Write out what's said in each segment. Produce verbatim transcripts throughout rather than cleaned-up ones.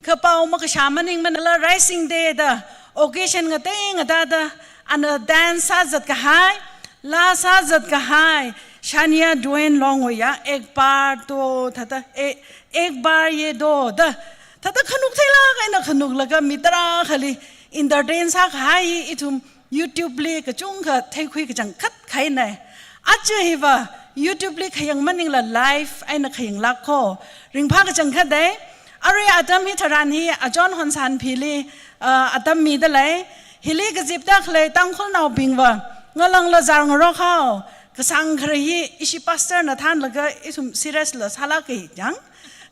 Kapao makashā maningmana la Rising Day da occasion ngatei ngateida ana dance sāzat kahai, laa sāzat kahai, Shania Twain Longwuiya Ek Baar To thāda, e, Ek Baar Ye To da thāda khanuk theilāk eina khanuklaga mi tarākhali entertain sākahai ithum YouTube li kachungkha theikhui kachangkhat khaina. Aja hiva YouTube li khayang maningla live eina khayanglāk kho. Ringphā kachangkhat dei. Arui atam hitharan hi a John Honsanphili, uh, atam mida lei. Hili kazipda khalei Tangkhulnaobingva ngalāngla zar ngarok haowa. Kasāng khare hi ishi pastor na thanlaga ithum serious la sālāka jang.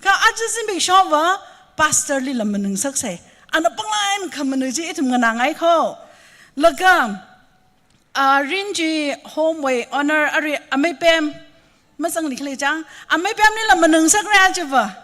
Kha aja zimikshowuiva pastor lila maningsaksei. Ana pānglāk eina khamanu chi ithum nganāngai kho. Laga, ah, Rinji Home wui owner arui Ameipem, mazangli khalei jang, Ameipemlila maningsakrei ajava.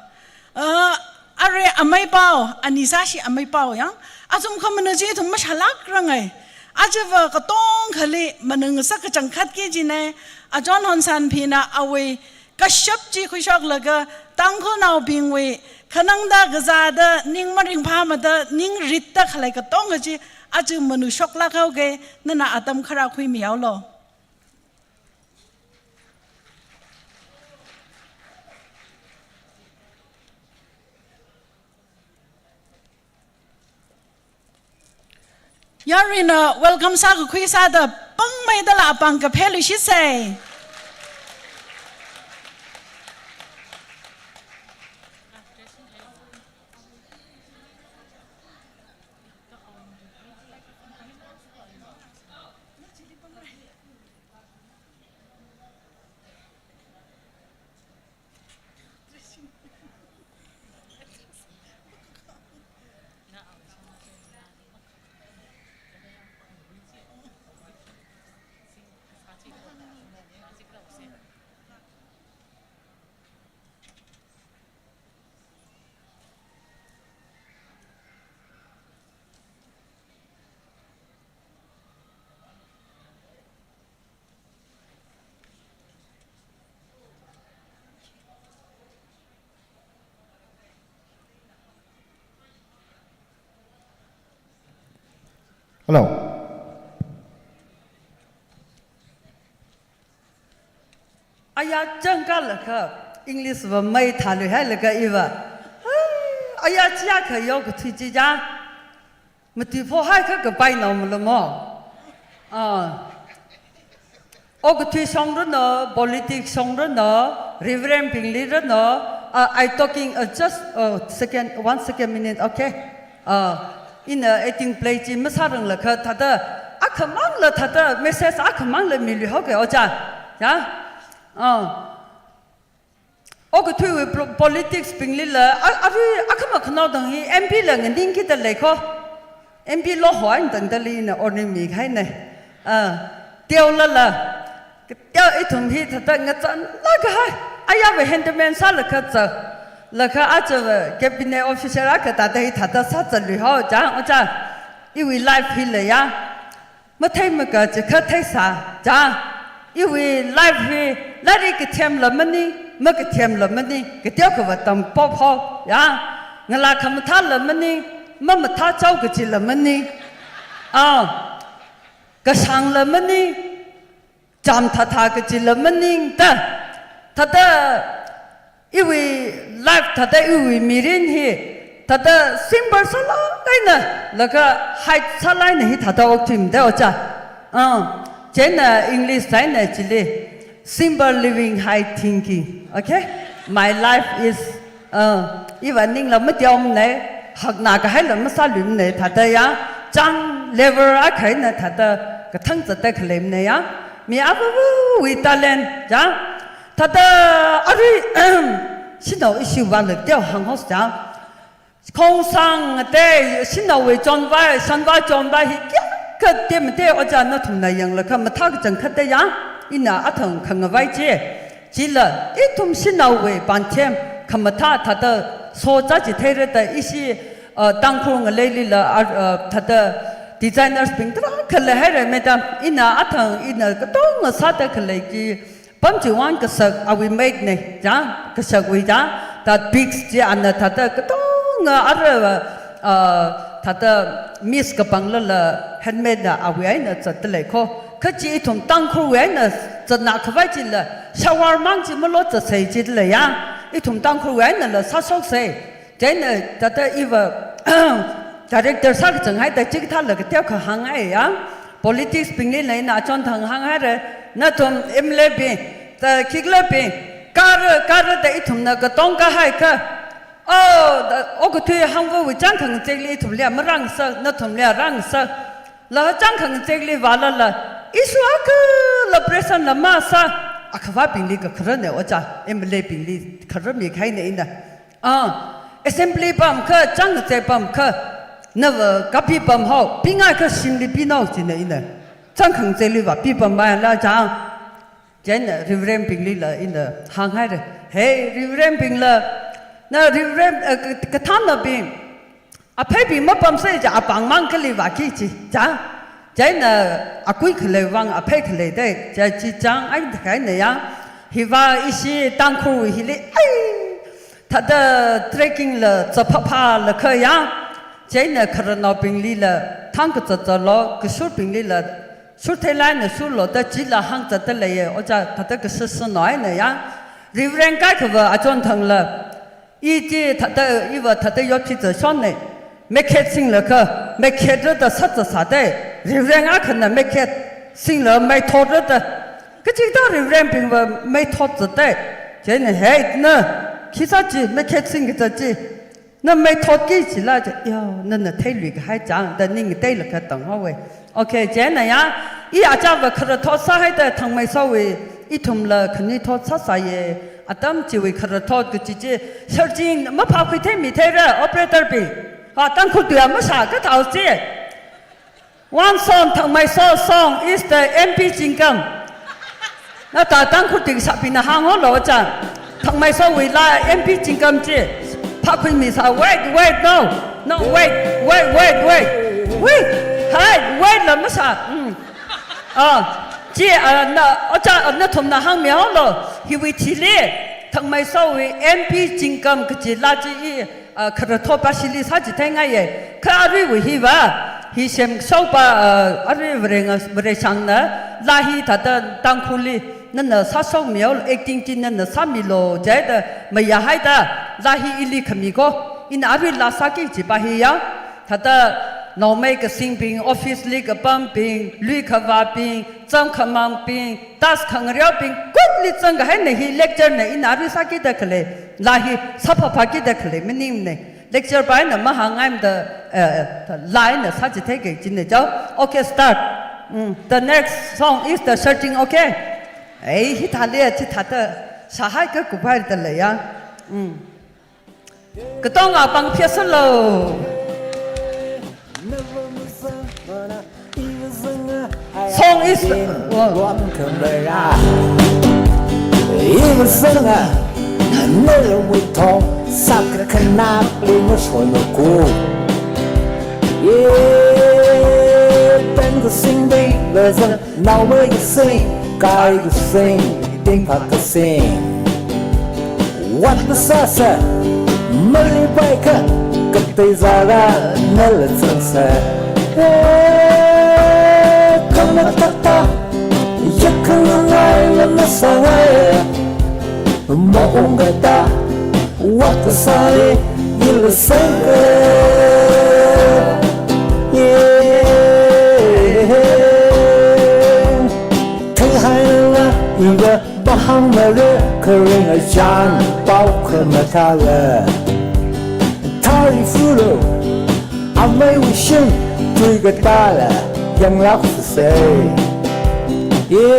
Ah, arui Ameipao, ani sāshi Ameipao yang, athum khamanu chi ithum mashālākrangai. Ajava katongkhali maningsak kachangkhat kajina, a John Honsanphina awui kashap chi khuishoklaga, Tangkhulnaobingwui khanangda kazāda, ning maringphāmada, ning ritda khalei katonga chi aja manushoklāk haoga, nana atam khara khuimihaolu. Yaruina welcome sākakhui sāda pāngmeida la apāng kaphe luishitsei. Hello. Aya changkalaga English va maithāluihailaga iva. Hai, aya chiakha yao kathui chi ja. Matuiphohaikha kapai nao malamo. Ah. Okathui shongranu, politics shongranu, Reverend bingli ranu, ah, I talking, uh, just, uh, second, one second minute, okay? Uh, ina acting play chi masāranglakha thāda, akhamangla thāda, message akhamangla miluihaoke, oja. Ya? Uh. Okathuiwui pro-, politics binglila, a, arui akhama khanaodang hi M P la nganingkida leikho. M P loho eina tangda lina warning mikahaina. Ah, teolala, teo ithum hi thāda ngachānlakahai. Ayava handyman sālaga chālakha ajava cabinet officer akha thāda hi thāda sāchāluihao, ja, oja. Iwui life hi leiya. Mathei maka chikha theisā, ja. Iwui life hi lairik kathemla maning, makathemla maning, kateokha vātampophao, ya. Ngalā khamathāla maning, mamathā chao kachila maning. Ah, kashāngla maning, chām thāthā kachila maning da. Thāda iwui life thāda iwui mirin hi, thāda simple sālāk eina, laga hide sālāk eina hi thāda okthuimada oja. Ah, chieina English eina chili, simple living, high thinking. Okay? My life is, ah, iva ningla mateomanei, hakna kahaila masāluimanei, thāda ya, chang level akha eina thāda kathang zatda khaleimanei ya. Mi avāvawui talent, ya. Thāda arui, shanao ishiva lei teo hānghaosa. Khongsang te shanaowui chonvai, shanvai chonvai hi kayākha temate oja nathumna yanglaga mathā kachangkhatta ya, ina athang khangavai chi. Chila, ithum shanaowui pānthem khamathā thāda sochā chitheirada ishi, uh, Tangkhul ngaleilila, uh, uh, thāda designers bing tarākha leihaira madam, ina athang, ina katonga sāda khalei ki, Pamchiwang kasak awui mate nei, ja, kasakwui ja, that Biggs chi ana thāda katong Nga ara, ah, thāda miss kapang lala handmaid na awui eina zatdalei ko. Kha chi ithum Tangkhulwui eina zatna khavai chila shawar mang chi malo zatsei chidalei ya. Ithum Tangkhulwui einala sāshoksei. Chieina thāda iva director sākachang haida chikathāla kateokha hānghai ya. Politics bingli eina achonthang hānghaira. Nathum M L A bing, ta khikhala bing, kara, kara da ithumna katong kahai kha. Oh, da, okathui hāngvawui chāng khangachekli ithumli marāngasak, nathumli rāngasak. La chāng khangachekli vālala, issue akhala present la masā, akhavābingli kakharar ne oja, M L A bingli kharar mikahai ne ina. Ah, assembly pam kha, chāng ngachek pam kha, nava kapi pam hao, pingai kha shimli pinao china ina. Chāng khangachekli vā pi pam maila chang. Chieina Reverend bingli la ina hānghaira. Hey, Reverend bingla, na Reverend, eh, ka-, kathānabing, apheibing mapamsei ja apāng mang kali vāki chi, ja. Chieina akui khalei vang aphei khalei dei, ja chi chang ai khaina ya. Hiva ishi Tangkhul hili, ai, thāda trekking la, zaphapha la kha ya. Chieina khararnaobingli la, thang kazat zatlo, kashurbingli la, shur theilai na shurlo da chila hāngzatdalei ye, oja thāda kashurshuno eina ya. Reverend kaikhava achonthangla, i chi thāda, iva thāda yot chi zashon ne. Mekhet singla kha, mekhetra da sāzat sāda, Reverend akhana mekhet singla meithot rada. Kachida Reverend bingva meithot zatta. Chieina, "Hey, na, khi sā chi, mekhet sing kazat chi. Na meithotki chila," ja, "Yo, nana theilui kahai chang," da ning teilakha tang haowe. Okay, chieina ya, i achava khararthot sāhaida Thangmeisowui, ithumla khanuithot sāsāye, atam chiwui khararthot kachi chi, searching maphākhui theimi theira, operator bing. Ha, Tangkhul tuiya masā kathao chi. One song, Thangmeiso song is the M P Zingkam. Nata Tangkhul ting sābingna hānghaolo cha. Thangmeisowui laa M P Zingkam chi. Phākhuimi sā, wait, wait, no. No, wait, wait, wait, wait. Wait. Hai, wait la masā. Mm. Ah, chi, ah, na, oja, ah, nathumna hāngmihaolo. Hiwui thili. Thangmeisowui M P Zingkam kachi laa chi i, ah, khararthot pāshili sāchitheingaiye. Kha aruiwui hiva, hi semshokpa, ah, arui Vareng, Vareshangna, laa hi thāda Tangkhulli, nana sāshokmihaolo, acting chi nana sāmilo, jida, mayahaida, laa hi ili khami ko, ina arui laa sāki jipa hi ya, thāda, naomei kasingbing, office li kapambing, lui khavābing, zam khamāngbing, task khangareobing, kutli zangkahaina hi lecture na ina arui sākida khalei, laa hi sāphāphākida khalei, maningmana. Lecture pa eina mahāngngaimada, eh, laa eina sāchitheiki jina jao. Okay, start. Mm, the next song is the Searching, okay? Ei, hithāli chithāda, sāhai kakuphai dalei ya. Mm. Katonga pāng pheisālo. Song is, oh. Iwazanga, nalungwui thong, sākakhanap li mashonmaku. Yeah, pen kasing bei lazang, naomei kasing, kai kasing, tingphak kasing. Wat masāsa, mali baikha, katei zara, nala zangsa. Eh, khamathāthā, yakkhangangai la masāngai. Maungkatā, wat kasāli, ila sangka. Yeah. Theihailala, iva bahāngmara, kharing achan, pao khamathāla. Thari fulo, ameiwui shim, tui katāla, yanglak sāsei. Yeah,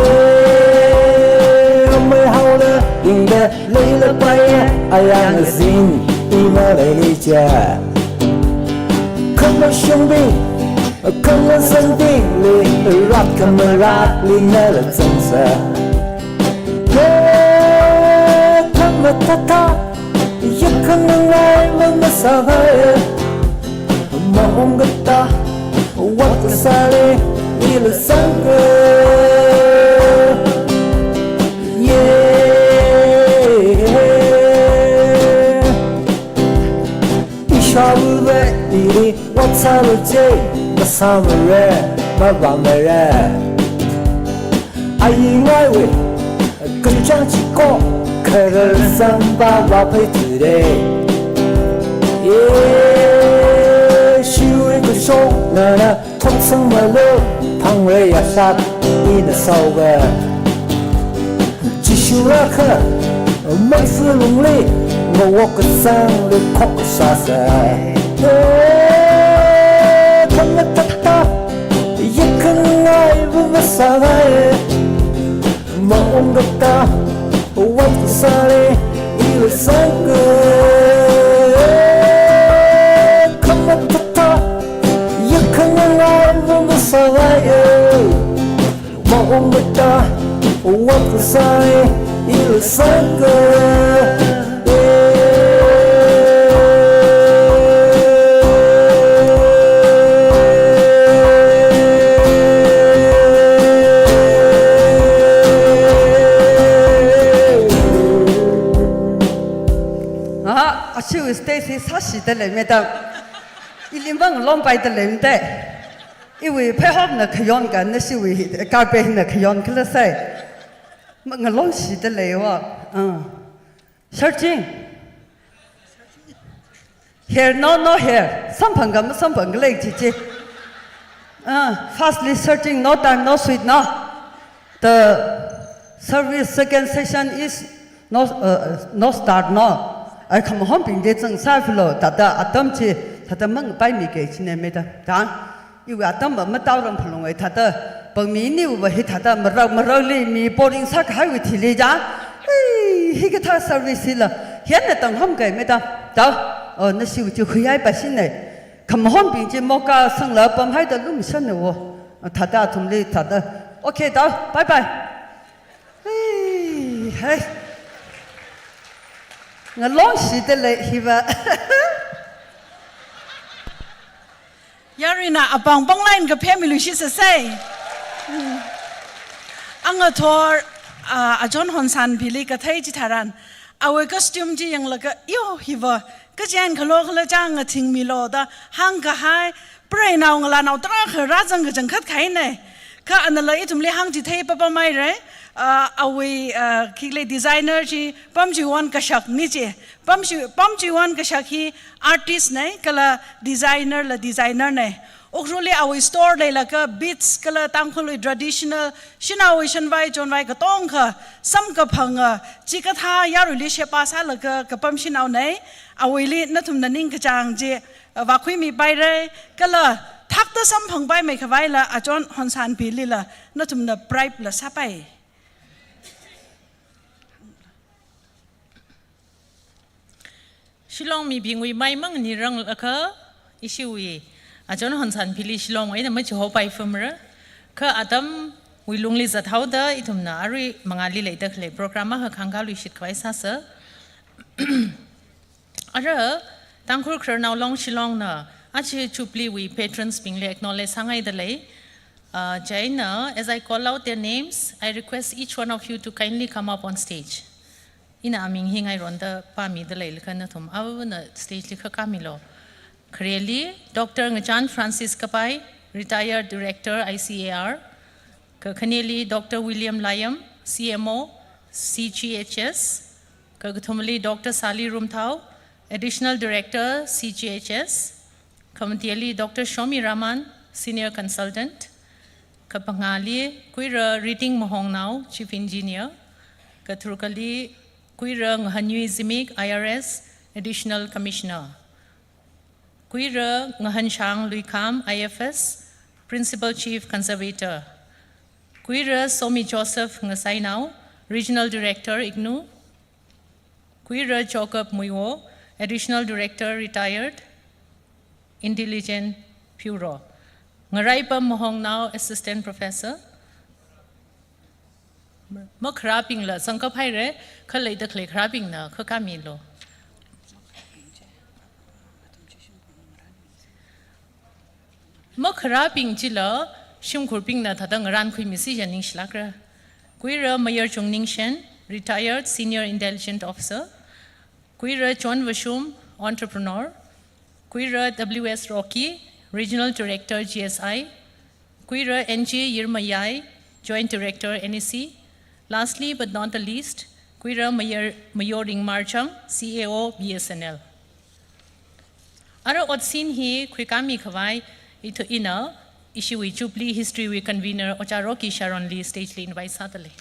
amei haola, yangda, leila paiya, ayang azin, ima leili cha. Khamashungbing, khamazangbingli, rat khamaratli nala zangsa. Hey, khamathāthā, yakkhangangai la masāngai. Maungkatā, wat kasāli, ila sangka. Yeah. Isho Awuve ili watsalo je, masamare, mavamare. Ayi ngaiwe, kachang chiko, kharar samba wa phai today. Yeah, shiwi kushok nana, thoksang malo, phangre yashat, ina sauga. Jishu rakha, mangsa lungli, ngawok kasang li khok sasa. Eh, khangatata, yakhang ngai bu masangai. Maungkata, wat kusale, ila sangka. Khangatata, yakhang ngai bu masangai. Maungkata, wat kusai, ila sangka. Aha, ashiwui stage hi sāshida lei, madam. Ili mang lompai da lei, mate. Iwui pheihopna khayon ka, nashiwui carpet na khayon khala sai. Ma-, ngalongshida leiwa. Ah. Searching. Here, no, no here. Samphang ka, masamphang ka lei chichi. Ah, fastly searching, no time, no sweet, no. The service second session is no, uh, no start, no. Ai, khamahonbing de zang sai philo, thāda atam chi, thāda mang pai mi ke chine, madam. Da. Iwui atam va matau ram phalungwui thāda, pangmi niwui va hithāda marau marauli mi boring sākahaiwui thili ja. Hei, hikathā service hila, hianna tangham kai, madam. Tau, oh, nashiwui chi khuihai pa shinei. Khamahonbing chi moka sangla pamhaida lumshanna wo. Thāda athumli thāda. Okay, tau, bye bye. Hei, hei. Ngalongshida lei hiva. Yaruina apang panglain kaphemilu shisasai. Hmm. Angathor, ah, Ajon Honsanphili kathei chitharan. Awui costume chi yanglaga, yo, hiva, kajian khalo khala chang ngathingmilo da, hāngkahai, preinao ngalanao tarākha rāzang kachangkhat kahainei. Kha anala ithumli hāngchithei papamhairei, ah, awui, ah, khikle designer chi, Pamchiwon Kashak ni chi. Pamchi-, Pamchiwon Kashak hi artist nei, kala designer la designer nei. Ukhrulli awui store leilaga beads kala Tangkhulwui traditional, shanaowui shanvai chonvai katongkha, samkaphanga, chikathā yaruili sheba sālaga kapam shanao nei, awuili nathumna ningkachāng chi, vākhuimipairei, kala thakta samphangpaimei khavaila Ajon Honsanphilila, nathumna bribe la sāpai. Shillong mibingwui mai manganirang lakha, ishiwui Ajon Honsanphili Shillongwui eina machihopai phumra, kha atamwui lungli zathaoda ithumna arui mangāli leida khalei program akha khangkaluishit khavai sāsa. Ara, Tangkhul Khararnao Long Shillongna, aja Jubilee wui patrons bingli acknowledge sāngaida lei. Uh, chieina, as I call out their names, I request each one of you to kindly come up on stage. Ina aming hi ngaironda pāmida leilakha nathum avana stage li kha kāmilo. Khareli, Doctor Ngachan Francis Kapai, Retired Director I C A R. Kakhaneli, Doctor William Layam, C M O, C G H S. Kakathumli, Doctor Sali Rumthao, Additional Director, C G H S. Kamateali, Doctor Shomi Raman, Senior Consultant. Kapangāli, Kuira Riting Mahongnao, Chief Engineer. Katharukali, Kuira Ngahannyui Zimik, I R S, Additional Commissioner. Kuira Ngahanshang Luikham, I F S, Principal Chief Conservator. Kuira Somi Joseph Ngasainao, Regional Director, IGNOU. Kuira Jacob Muiwo, Additional Director, Retired, Intelligence Bureau. Ngaraipam Mahongnao, Assistant Professor. Makharābingla sangkaphairei, kha leida khalei kharābingna kha kāmilo. Makharābing chila, shimkhurbingna thāda ngarankhuimisi jiakha ningshilākra. Kuira Mayarchung Ningshen, Retired Senior Intelligence Officer. Kuira John Vashum, Entrepreneur. Kuira W S Rocky, Regional Director G S I, Kuira N J Yirmayai, Joint Director N E C, lastly but not the least, Kuira Mayor, Mayoring Marchang, C A O B S N L. Ara otsin hi khuikāmi khavai ithu ina, ishiwui Jubilee History wui convener Oja Rocky Sharon li stage li invite sādalei.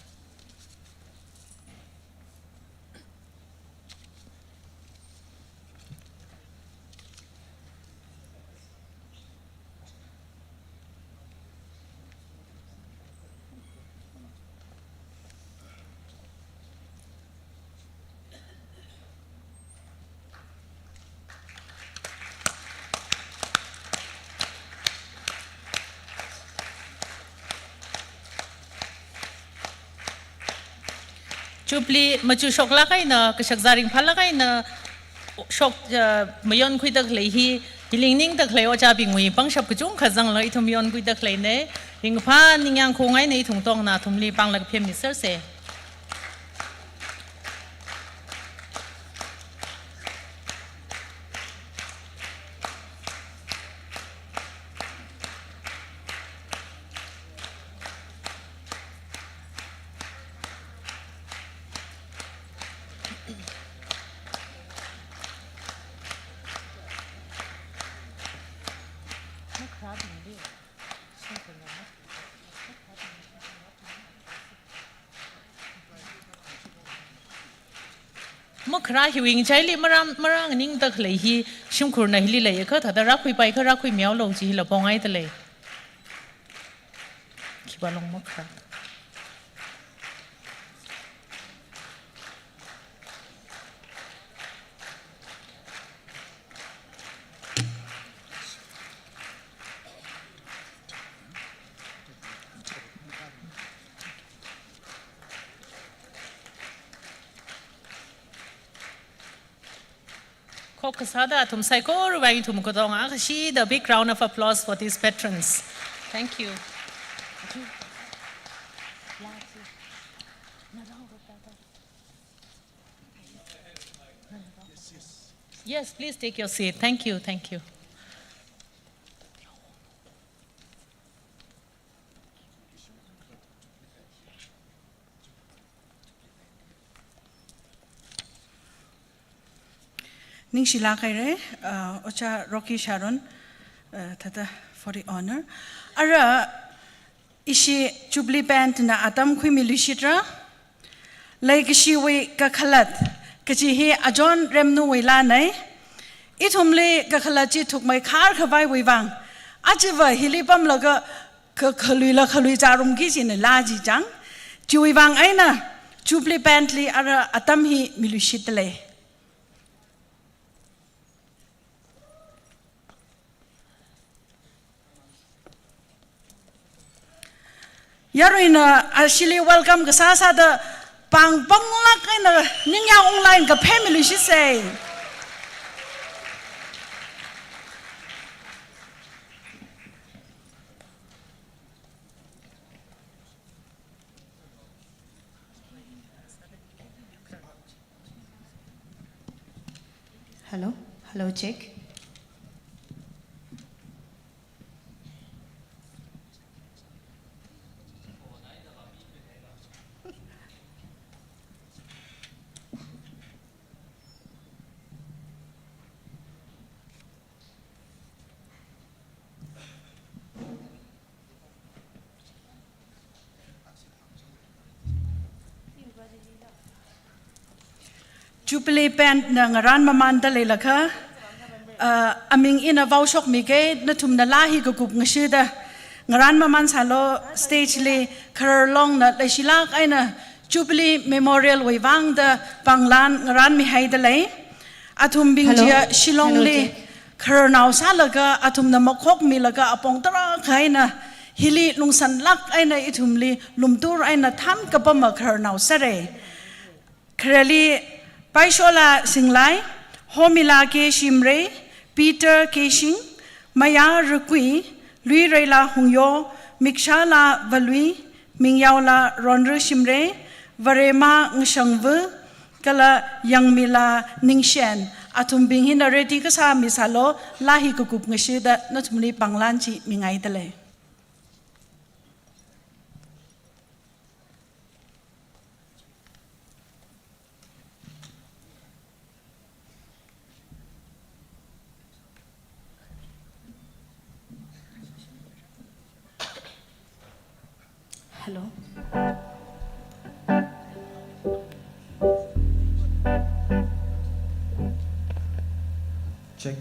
Jubilee machu shoklāk eina, kashakzā ringphālāk eina shok, uh, mayon khuida khalei hi, hi lingningda khalei ojābingwui pangshap kachungkha zanglaga ithum mayon khuida khaleina, ringphā ningyāng khaung eina ithum tongna athumli pānglaga phemmi sersa. Makharā hiwui ngachaili marā, marānganingda khalei hi shimkhurna hili leiakha thāda rākhuipai kha rākhuimihaolu chi hila pongaidalei. Khipālung makharā. Khokkha sāda athum saikorawui vang ithum katonga khashida big round of applause for these patrons. Thank you. Yes, please take your seat. Thank you, thank you. Ningshilāk haira, uh, Oja Rocky Sharon, uh, thāda for the honor. Ara ishi Jubilee Band na atam khuimiluishitra. Leikashiwui kakhalat kaji hi John Remnuwui laanei. Ithumli kakhalat chi thukmeikhar khavaiwui vang, ajava hili pamlaga ka-, khaluila khalui chārumki kajina laa chi chang. Chiwui vang eina Jubilee Band li ara atam hi miluishitdalei. Yaruina ashili welcome kasā sāda pāng panglāk eina ningyāng unglāk eina kaphemiluishitsa. Hello, hello, check. Jubilee Band na ngarān mamānda leilakha, ah, aming ina vaoshokmike, nathumna laa hi kakup ngashida ngarān mamān sālu. Stage li kharar longna leishilāk eina Jubilee Memorial wui vangda pānglan ngarānmihaidalei. Athumbing Hello? chiya Shillong Hello, li check. Khararnao sālaga athumna makhokmilaga apong tarākha eina hili lungsanlāk eina ithumli lumtur eina thānkapama khararnao sāra. Khareli Paishola Singlai, Homila K Shimray, Peter K Shing, Maya Rukui, Luireila Hungyo, Mikshala Valui, Mingyaola Ronru Shimray, Varema Ngashangvu, kala Yangmila Ningshen, athumbing hina ready kasā misālu, laa hi kakup ngashida nathumli pānglan chi mingaidalei. Hello. Check.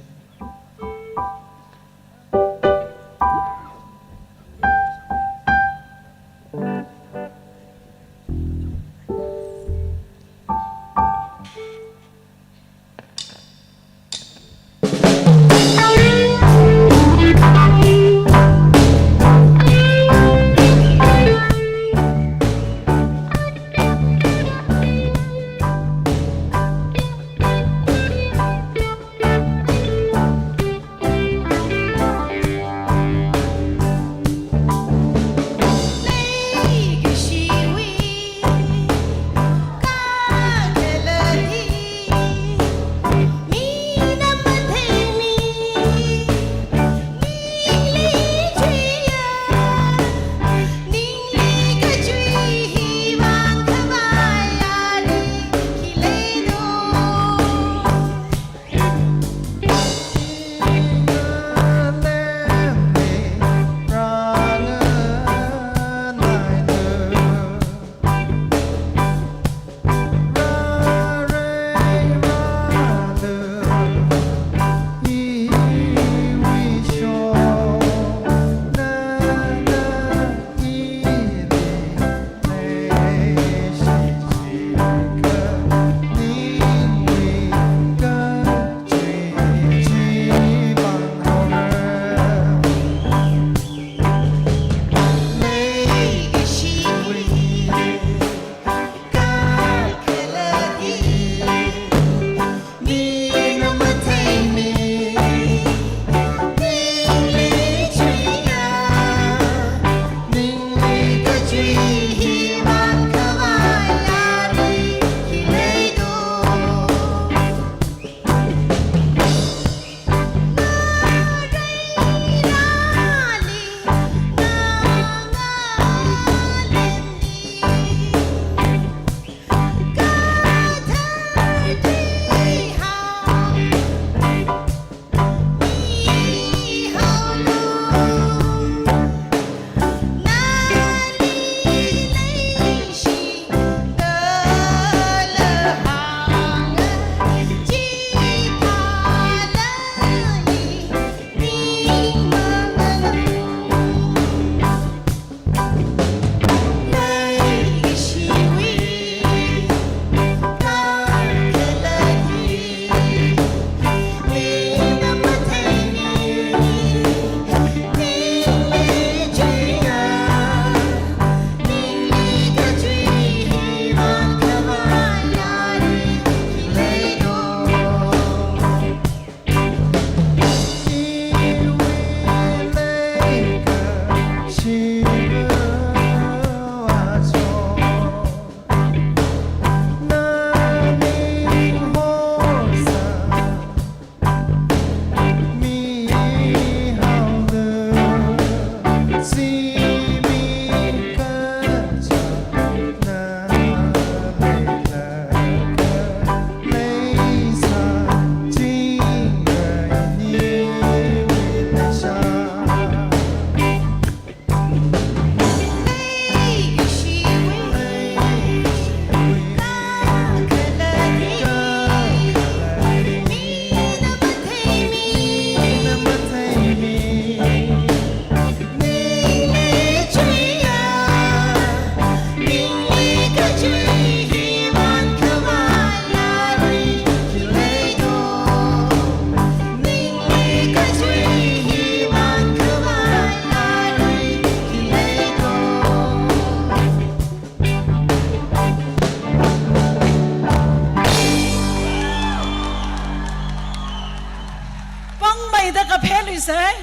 Pāngmeida kaphe luisei.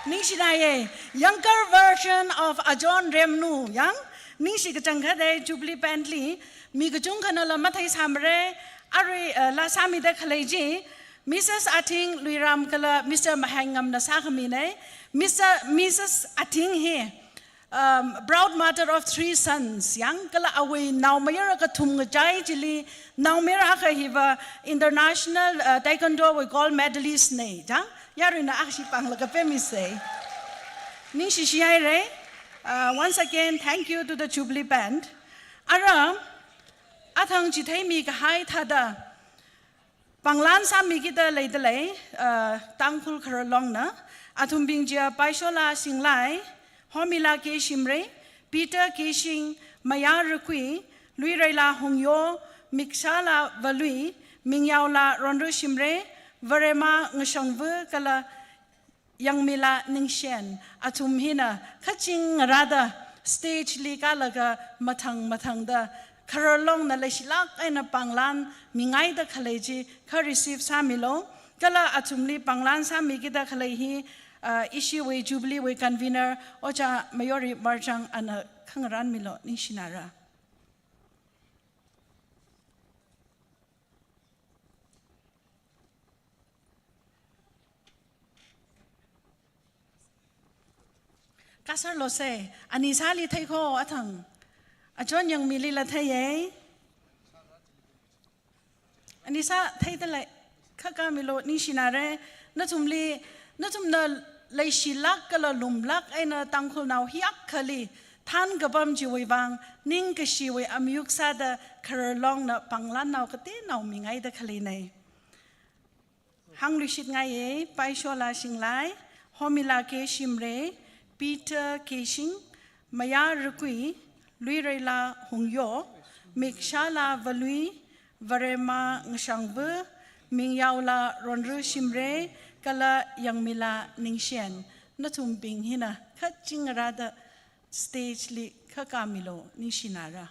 Ningshinaiye, younger version of Ajohn Remnu, yang, ningshi kachangkhat dei Jubilee Band li, Mi kachungkhanala matheisāmara, arui, uh, laa sāmida khalei chi, Missus Athing Luiram kala Mister Mahaingamna sākhamina. Mister, Missus Athing hi, um, proud mother of three sons, yang kala awui naomayara kathum ngachai chili, naomayara akha hiva international, uh, taekwondo wui gold medalist na, chang, yaruina akhashi pānglaga pemisa. Ningshishihaira. Uh, once again, thank you to the Jubilee Band. Ara, athang chitheimi kahai thāda, panglan sāmikida leidalei, uh, Tangkhul Khararlongna, athumbing chiya Paishola Singlai, Homila K Shimray, Peter K Shing, Maya Rakui, Luireila Hungyo, Mikshāla Valui, Mingyaola Ronru Shimray, Varema Ngashangvu kala Yangmila Ningshen, athum hina kaching ngarāda stage li kālaga mathang mathangda Khararlongna leishilāk eina panglan mingaida khalei chi kha receive sāmilu. Kala athumli panglan sāmikida khalei hi, uh, ishiwui Jubilee wui convener Ojā Mayori Marchang ana khangarānmilu, ningshinara. Kasar lose, ani sāli theikho athang. Achon Yangmilila theiya. Ani sā theidalei, khakamilu, ningshinara, nathumli, nathumna leishilāk kala lumlāk eina Tangkhulnao hiyākhali thānkapam chiwui vang, ningkashiwui amyuk sāda Khararlongna panglannao kateonao mingaida khaleina. Hāngluishitngaiya, Paishola Singlai, Homila K Shimray, Peter K Shing, Maya Rakui, Luireila Hungyo, Mikshāla Valui, Varema Ngashangvu, Mingyaola Ronru Shimray, kala Yangmila Ningshen, nathumbing hina kaching ngarāda stage li khakamilu, ningshinara.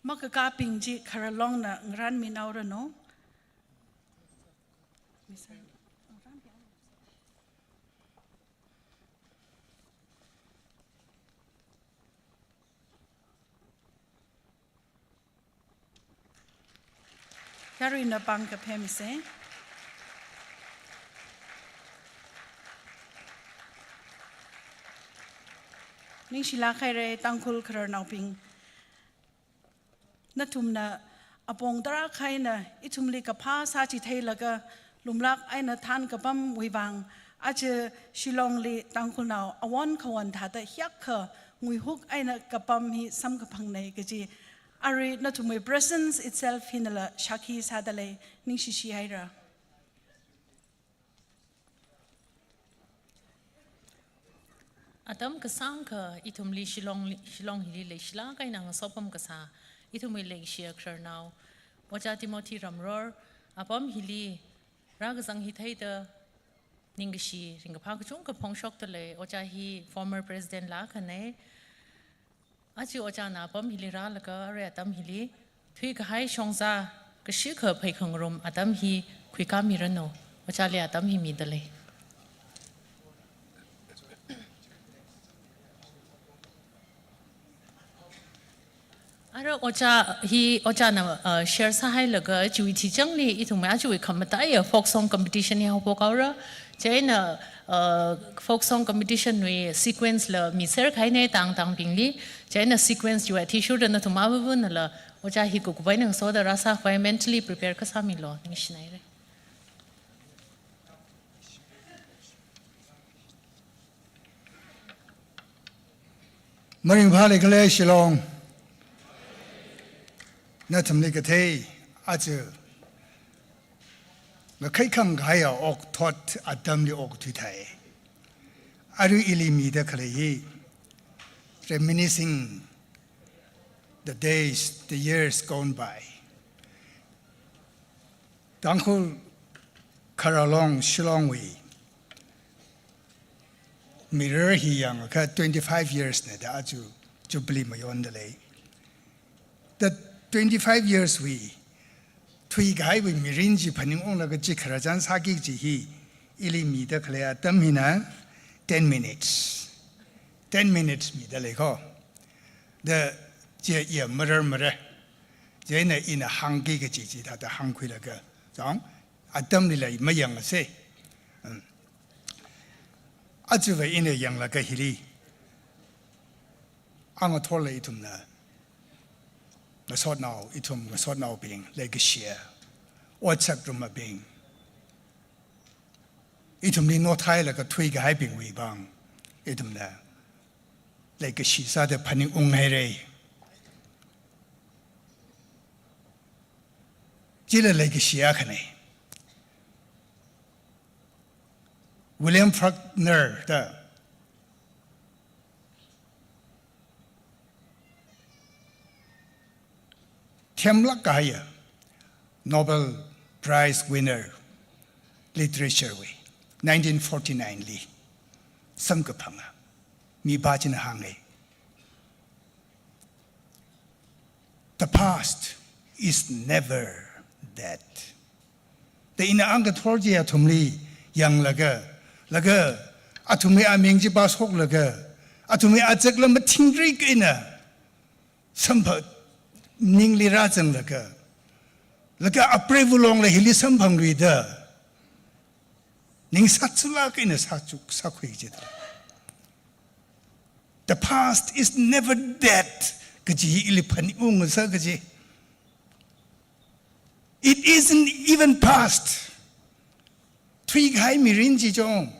Makakābing chi Khararlongna ngarānminaoranu. Yaruina pāng kaphemise. Ningshilāk haira Tangkhul Khararnaobing. Nathumna apong tarākha eina ithumli kaphā sāchitheilaga lumlāk eina thānkapamwui vang, aja Shillongli Tangkhulnao awon khawon thāda hiyākha nguihuk eina kapam hi samkaphangna kaji, arui nathumwui presence itself hinala shākhi sādalei, ningshishi haira. Atam kasāngkha ithumli Shillong, Shillong hili leishilāk eina ngasopam kasā, ithumwui leishiya khararnao Ojā Timothy Ramror, apam hili rākazang hitheida ningkashi ringkaphā kachungkha phongshokdalei. Ojā hi former president la akhana. Aja Ojāna apam hili rālaga arui atam hili thuikahai shongzā kashikha pheikhangarum atam hi khuikāmiranu. Ojāli atam hi midalei. Ara Ojā hi, Ojāna, uh, share sāhailaga chiwui thichangli ithumwui achiwui khamataiya folk song competition hi haophok haora. Chieina, uh, folk song competition wui sequence la miser kahaina tangtangbingli. Chieina sequence chiwui athishurda nathum avāvunala Ojā hi kukup eina ngasoda rāsākhavai mentally prepare kasāmilu, ningshinaira. Maringphā leikhala Shillong. Nathumli kathei, aja ngakhai khangkhaiya okthot atamli okthuithai. Arui ili mida khalei hi, reminiscing the days, the years gone by. Tangkhul Kharalong Shillongwui mirror hi yangakha twenty-five years na da aja Jubilee mayonda lei. The twenty-five years wui thuikahaiwui mirin chi phaningunglaga chi khararchan sāki kaji hi ili mida khalei atam hina ten minutes. Ten minutes mida lei ko. Da chi iya marar marar. Chieina ina hāngki kaji chithāda hāngkhuilaga, chang, atamlila mayangase. Um. Aja va ina yanglaga hili, angathorla ithumna, ngasotnao, ithum ngasotnaobing, leikashiya, otsak rumabing, ithumli nothailaga thuikahaibingwui vang ithumna leikashi sāda phaningung haira. Chila leikashi akhana. William Faulkner da themlāk kahaiya Nobel Prize winner, literature wui, nineteen forty-nine li samkaphanga mipā china hānga, "The past is never dead." Da ina angathor chi athumli yanglaga, laga athumwui aming chi pāshoklaga, athumwui azakla mathingrik eina sampha-, ningli rāzanglaga, laga apreiva̱ longla hili samphangluida, ning sātsulāk eina sāchuk sākhui jida. "The past is never dead," kaji ili phaningung ngasā kaji. It isn't even past. Thuikahai mirin chi chong,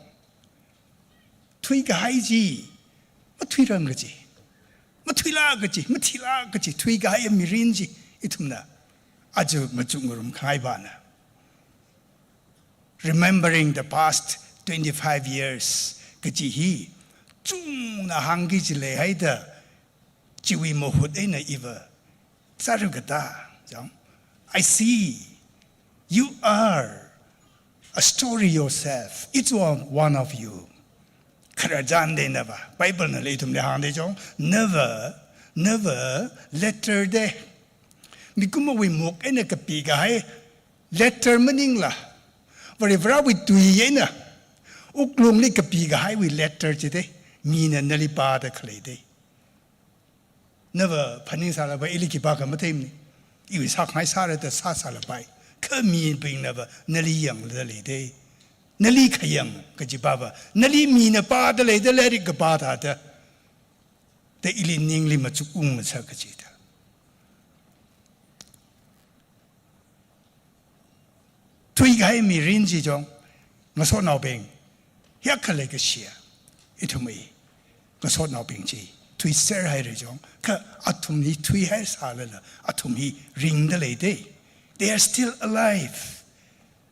thuikahai chi mathuirang kaji, mathuilāk kaji, mathilāk kaji, thuikahai mirin chi ithumna aja machukngarum khangai pana. Remembering the past twenty-five years kaji hi chungna hāngki kaji leihaida, chiwui mahut eina iva sāra kata, chang, "I see you are a story yourself, each one, one of you." Khararchan da nava, Bible nala ithumli hāngda chong, nava, nava letter da. Mikumowui muk eina kapikahai letter maningla, Varivarāwui tui eina wuklungli kapikahaiwui letter chi da, mina nali pāda khalei da. Nava phaningsālapai, ili khipākha matheimana. Iwui sākhangai sāra da sāsālapai. Kha mibingnava nali yangda lei da, nali khayang kachipāva, nali mina pāda lei da, lairik kapā thāda, da ili ningli machukung ngasā kachida. Thuikahai mirin chi chong, ngasotnaobing, hiyākha leikashiya ithumwui ngasotnaobing chi thuiser haira chong, kha athum hi thuihai sālala athum hi ringda lei da. They are still alive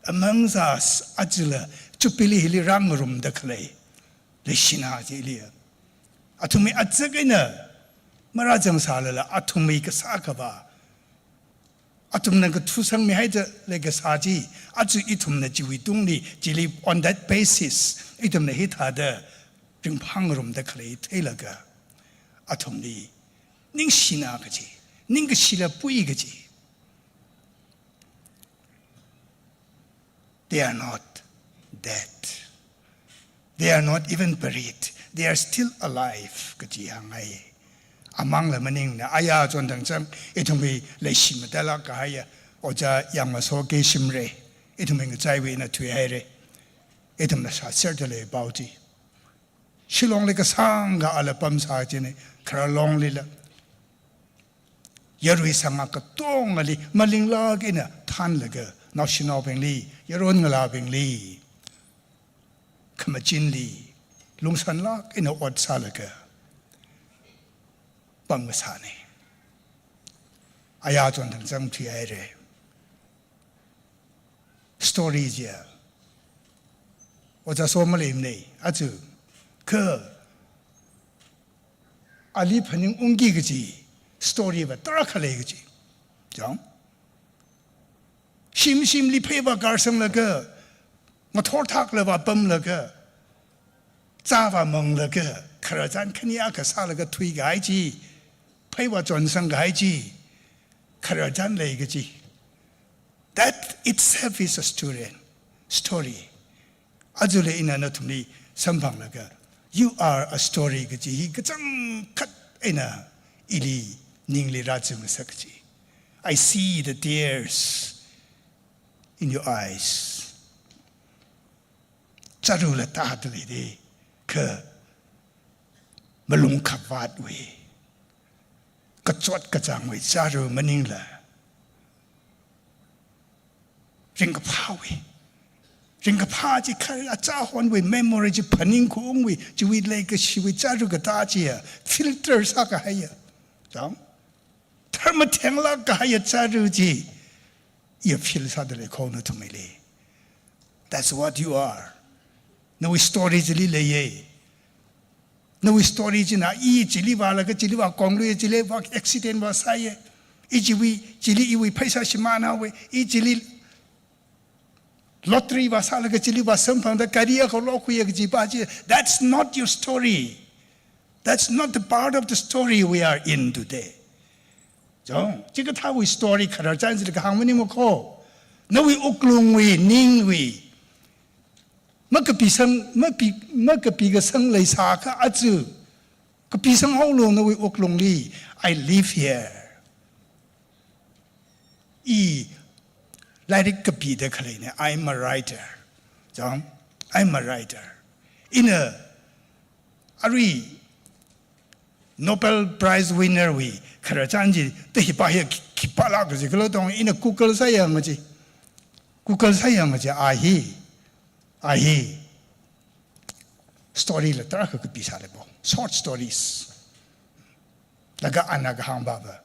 amongst us. Ajala Jubilee hili rāngarumda khalei leishina chili, athumwui azak eina marāzang sālala athumwui kasā khavā, athumna ngathasangmihaida leikasā chi, aja ithumna chiwui tungli, chili on that basis, ithumna hithāda ringphāngarumda khalei theilaga, athumli ningshina kaji, ningkashila pui kaji. They are not dead. They are not even buried. They are still alive kaji hāngngai. Amangla maningna, aya chonthang chang, ithumwui leishi matālāk kahaiya Ojā Yangmaso Keshimray, ithumwui ngachaiwui eina thuihaira. Ithumna shāserda lei pao chi. Shillongli kasāngkha ala pamsā china, Khararlonglila yarui sangā katongali malinglāk eina thānlaga, naoshinaobingli, yaron ngalābingli, khamachinli lungsanlāk eina ot sālaga pamngasāna. Aya chonthang zangthuihaira. Story chiya. Ojā so maleimana, aja. Kha ali phaningungki kaji story va tarākha lei kaji. Chang. Shim shimli pheiva karsanglaga, ngathor thaklava pamlaga, zāva manglaga, khararchan khani akha sālaga thuikahai chi, pheiva chonsangkahai chi, khararchan lei kaji. That itself is a story. Story. Ajala ina nathumli samphanglaga, you are a story kaji hi kachangkhat eina ili ningli rāzang ngasak kaji. I see the tears in your eyes. Chārula tāda leida, kha malung khavātwui, kachot kachāngwui chāru maningla, ringkaphāwui, ringkaphā chi kha achāhonwui memory chi phaningungwui, chiwui leikashiwui chāru katā chiya filter sākahaiya. Chang? Tharmathenglāk kahaiya chāru chi, iya feel sāda lei kho nathumli. That's what you are. Nawui story chili leiya. Nawui story china, i chili vālaga, chili vākongluiya, chili vā accident vāsāya. I chiwui, chili iwui pheisā shimānhaowa, i chili lottery vāsālaga chili vāsamphangda gari akha lokhuiya kaji pa chi. That's not your story. That's not the part of the story we are in today. Chang, chikathāwui story khararchan chili kahāng maningma kho. Nawui wuklungwui, ningwui, makapisang, mapi, makapikasang leisākha aja, kapisanghaolu nawui wuklungli, I live here. I lairik kapida khaleina, I'm a writer. Chang, I'm a writer. Ina arui Nobel Prize winner wui khararchan chi, ta hi pa hi khipālāk kaji khala tong, ina Google sāyang kaji. Google sāyang kaji, a hi, a hi story la tarākha kapisālei po. Short stories. Laga ana kahāng pava,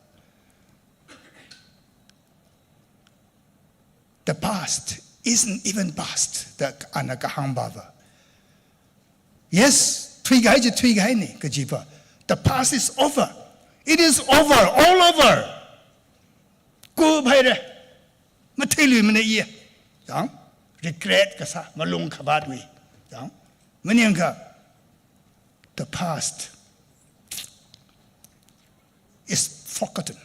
the past isn't even past, da ana kahāng pava. Yes, thuikahai chi thuikahaina kaji pa. The past is over. It is over, all over. Kuphaira. Matheiluimana iya. Chang, regret kasā, malung khavātwui. Chang, maningakha, the past is forgotten.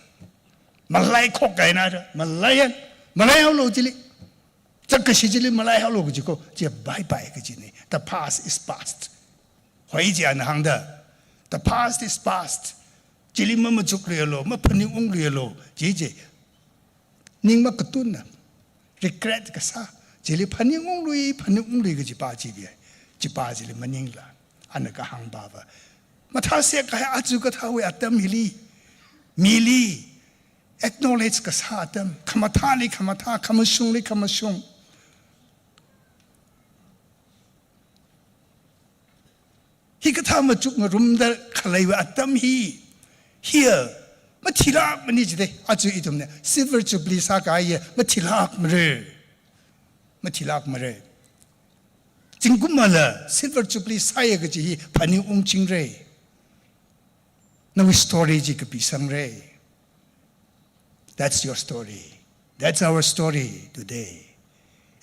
Malaikhok kahaina da, malaiya, malaihaolu chili. Chākashi chili malaihaolu kaji kho, chi bye bye kajina. The past is past. Hoi chi ana hāngda, the past is past. Chili mamachukluialu, maphaningungluialu, chi chi. Ning makatunna, regret kasā, chili phaningunglui, phaningunglui kaji pa chili, chi pa chili maningla, ana kahāng pava. Mathāsek kahai aja kathāwui atam hili, mili acknowledge kasā atam, khamathāli khamathā, khamashungli khamashung. Hikathā machukngarumda khaleiwui atam hi, hiya mathilākmana jida, aja ithumna Silver Jubilee sākahaiya mathilākmara. Mathilākmara. Zingkumala Silver Jubilee sāya kaji hi phaningungchingra. Nawui story chi kapisangra. That's your story. That's our story today.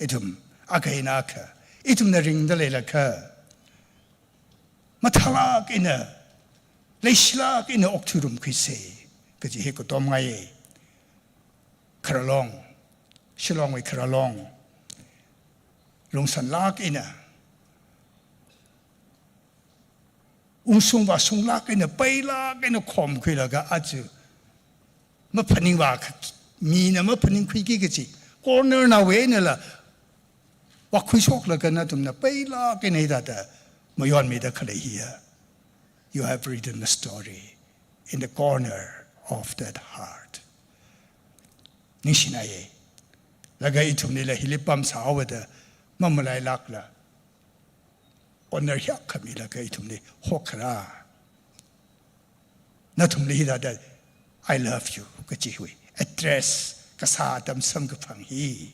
Ithum akha eina akha, ithumna ringda leilakha, mathālāk eina, leishilāk eina okthuirumkhuisa kaji hi katomngai. Khararlong, Shillongwui khararlong, lungsanlāk eina, ungshung vāshunglāk eina, peilāk eina khomkhuilaga aja maphaning vākha, mina maphaningkhuiki kaji, corner nawui einala vākhuishoklaga nathumna peilāk eina hithāda mayonmida khalei hiya, you have written a story in the corner of that heart. Ningshinaya. Laga ithumlila hili pamsāhaoda mamalailākla, honor hiyākha milaga ithumli hokharā. Nathumli hithāda, "I love you," kajiwui address kasā atam samkaphang hi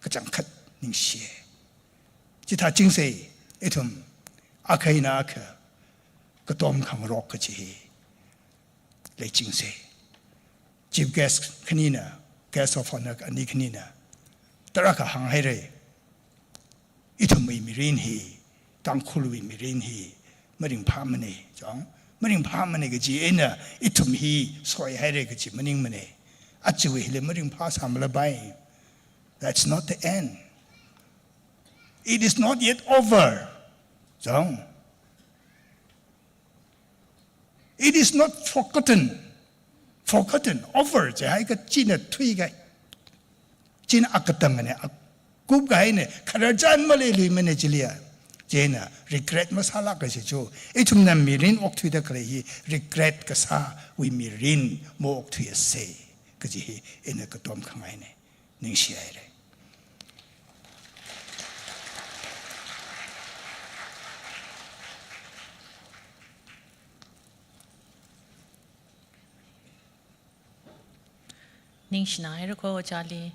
kachangkhat ningshiya. Chithāchingsei, ithum akha eina akha katom khangarok kachi hi leichingsei. Chief guest khanina, guest of honour ani khanina tarākha hānghaira. Ithumwui mirin hi, Tangkhulwui mirin hi maringphāmana, chong, maringphāmana kaji eina ithum hi soihaira kaji maningmana. Aja hili maringphāsāmalapai. That's not the end. It is not yet over. Chong. It is not forgotten. Forgotten, over, jihaikha china thuikahai, china akatangna, akupkahaina, khararchan maleiluimana chiliya. Chieina regret masālāka kaji chu, ithumna mirin okthuida khalei hi regret kasāwui mirin maokthuiyasei kaji hi ina katom khangaina. Ningshihaira. Ningshina haira ko ojāli,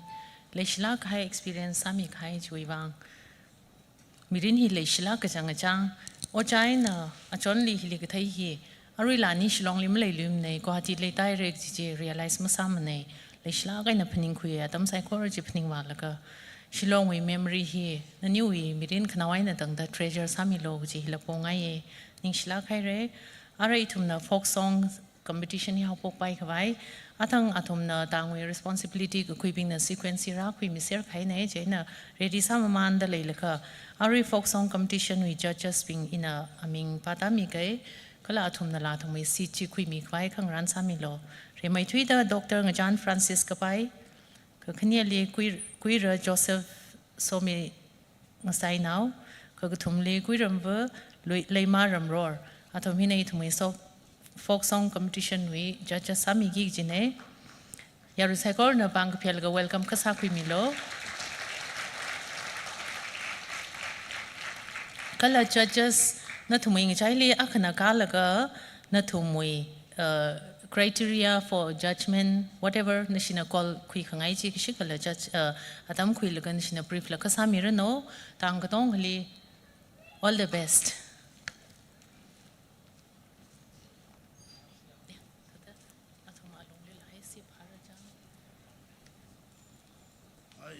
leishilāk kahai experience sāmikahai chiwui vang. Mirin hi leishilāk kachang kachang, ojā eina achonli hili kathei hi, aruila ani Shillongli maleiluimana, Guwahati leitāhaira kaji chi realize masāmana, leishilāk eina phaningkhui atam saikora chi phaningvālaga, Shillongwui memory hi naniwui mirin khanao eina tangda treasure sāmilu kaji hila pongaiya, ningshilāk haira. Ara ithumna folk song competition hi haophokpai khavai, athang athumna tangwui responsibility kakhuibingna sequence hi rākhuimiser kahaina, chieina ready sāmamānda leilakha, arui folk song competition wui judges bing ina aming pātāmiga, kala athumnala athumwui seat chi khuimi khavai khangarān sāmilu. Rimeithuida Doctor Ngachan Francis kapai, kakhaneli Kui-, Kuira Joseph Somi Ngasainao, kakathumli Kuiramva Lui-, Leima Ramror, athum hina ithumwui so-, folk song competition wui judges sāmiki kajina. Yarui saikorana pāng kaphayālaga welcome akha sākhuimilu. Kala judges nathumwui ngachaili akhana kālaga nathumwui, uh, criteria for judgment, whatever, nashina call khuikhangai chi kashikala judge, uh, atam khuilaga nashina brief la kasā miranu, tang katongali all the best.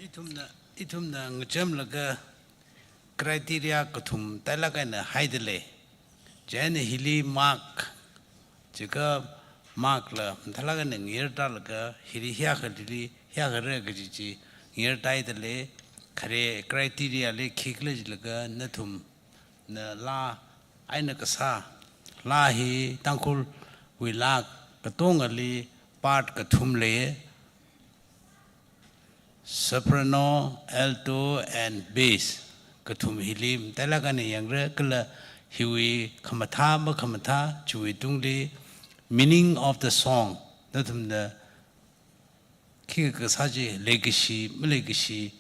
Ithumna, ithumna ngachemlaga criteria kathum tailāk eina haidalei. Chieina hili mark, jiakha mark la mathālāk eina ngayurtālaga, hili hiyākha, hili hiyākhara kaji chi ngayurtāhaidalei. Khare criteria li khikhala jilaga nathum na laa eina kasā, laa hi Tangkhulwui laa katongali part kathum lei, soprano, alto and bass. Kathum hili matailāk eina yangra kala hiwui khamathā makhamathā chiwui tungli meaning of the song nathumna khikha kasā chi leikashi, maleikashi,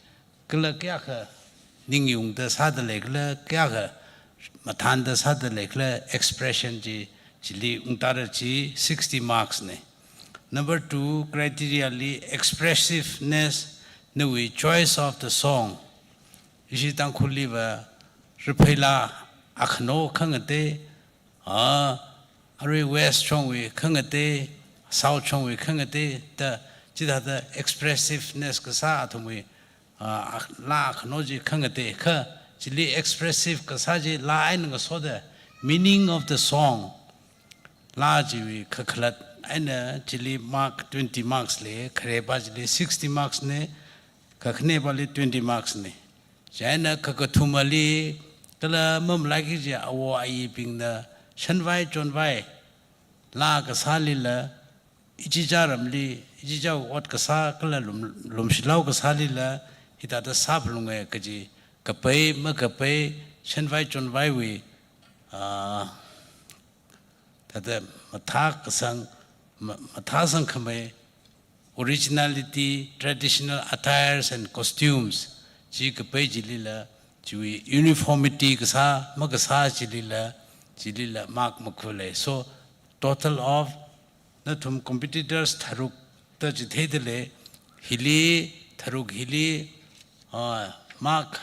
kala kayākha ningyungda sāda leikhala, kayākha mathānda sāda leikhala, expression chi, chili ungtāra chi sixty marks na. Number two criteria li expressiveness, nawui choice of the song. Ishi Tangkhulliva ripheila akhano khangatei, ah, arui West shongwui khangatei, South shongwui khangatei, da chithāda expressiveness kasā athumwui, ah, laa akhano chi khangatei kha, chili expressive kasā chi laa eina ngasoda meaning of the song, laa chiwui kakhalat eina chili mark twenty marks lei, kharepā chili sixty marks na, kakhanepāli twenty marks na. Chieina kakathumali, kala mamalaiki kaji awo ayibingna shanvai chonvai laa kasālila, ichichā ramli, ichichā ot kasā kala lum, lumshilao kasālila, hithāda sāphalunga kaji, kapai makapai, shanvai chonvaiwui, ah, thāda mathākasang, ma-, mathāsangkhamei, originality, traditional attires and costumes, chi kapai chilila, chiwui uniformity kasā makasā chilila, chilila mark makhuilei. So, total of nathum competitors tharuk da chitheida lei, hili, tharuk hili, ah, mark,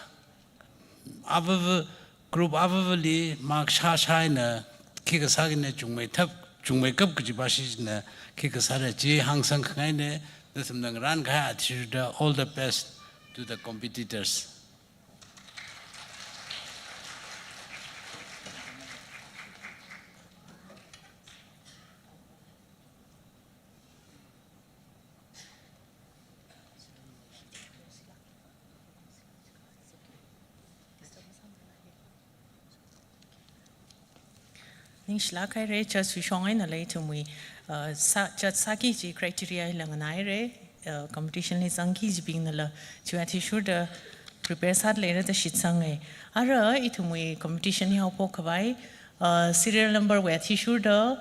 avava, group avavali mark shāshā eina khikha sāki ne chungmeithap, chungmeikap kajipa shina khikha sāra chi hāngsangkhangaina, nathumna ngarānkahai athishurda all the best to the competitors. Ningshilāk haira, judge wui shong einala ithumwui, uh, sā, judge sāki kaji criteria hila nganāhaira, uh, competition li zangki kajibingnala, chiwui athishurda prepare sāda leira da shitsanga. Ara ithumwui competition hi haophok khavai, uh, serial number wui athishurda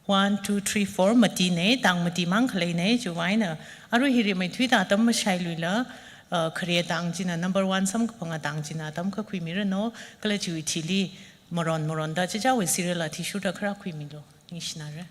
one, two, three, four matina, tang mati mang khaleina, chiwui eina arui hi rimeithuida atam mashailuila, uh, khare tang china number one samkaphanga tang china atam khuimiranu, kala chiwui thili maron maronda chichāwui serial athishurda kharā khuimilu. Ningshinara.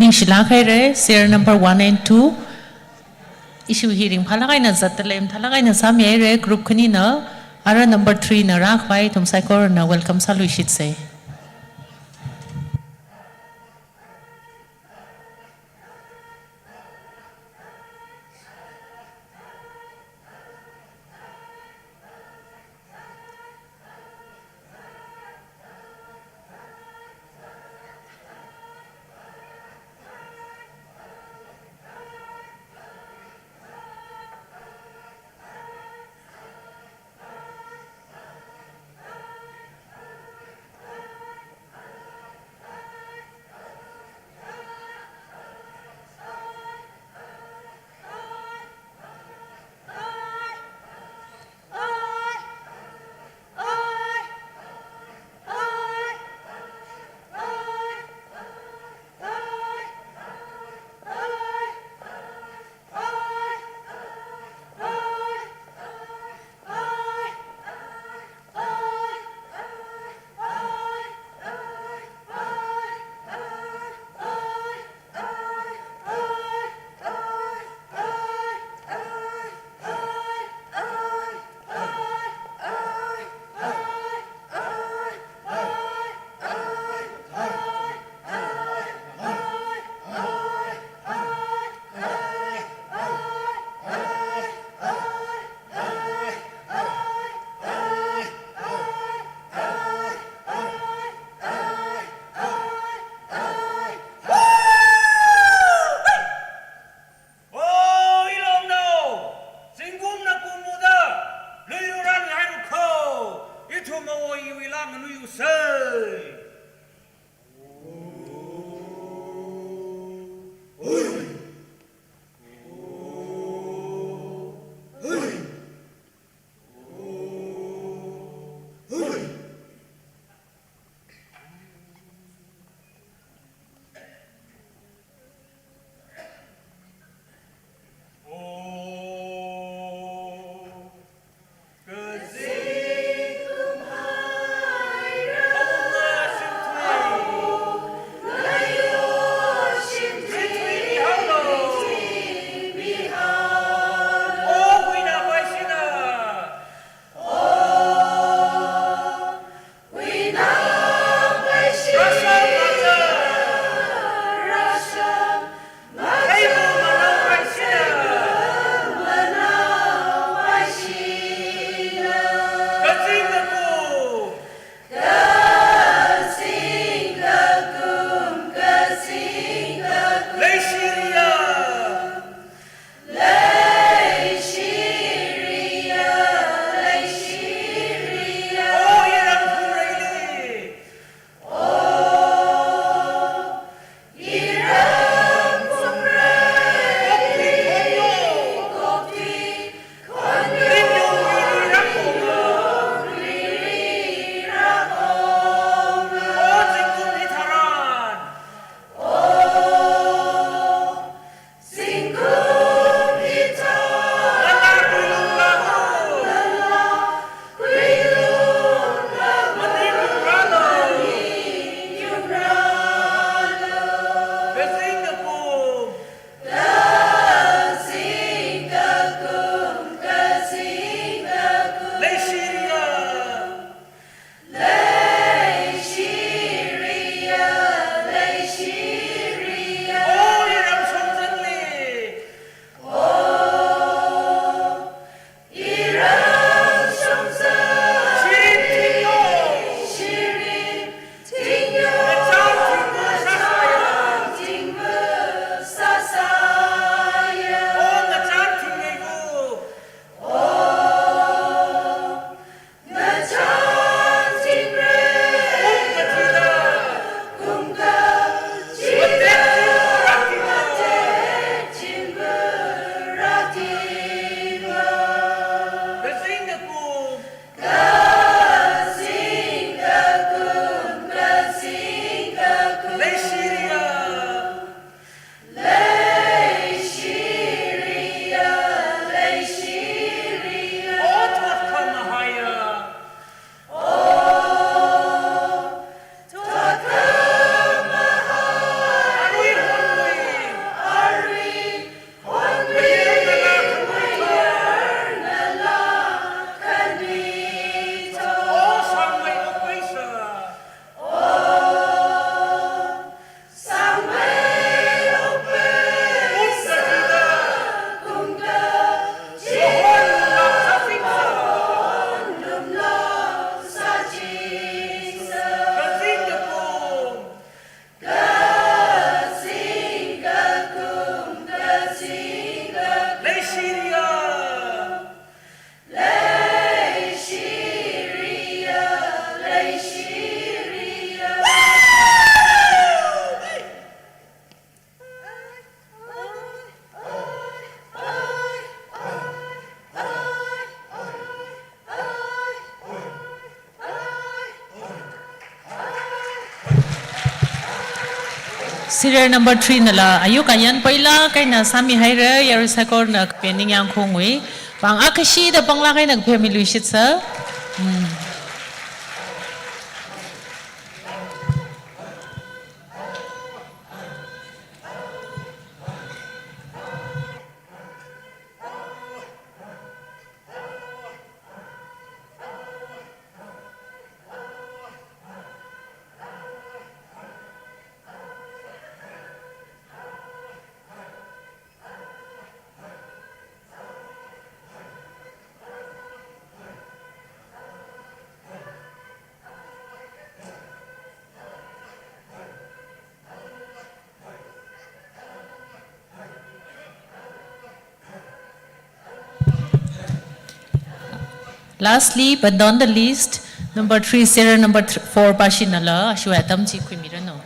Ningshilāk haira, serial number one and two. Ishi hi ringphālāk eina zatdalei, mathālāk eina sāmihaira, group khanina, ara number three na rākhavai, ithum saikorana welcome sāluishitsa. Serial number three nala ayuk ayan paila kaina sāmihaira, yarui saikorana kape ningyāng khongwui. Pāng akhashi da pāngla kaina kape miluishitsa. Hmm. Lastly, but not the least, number three, serial number th-, four pāshinala, ashu atam chi khuimiranu.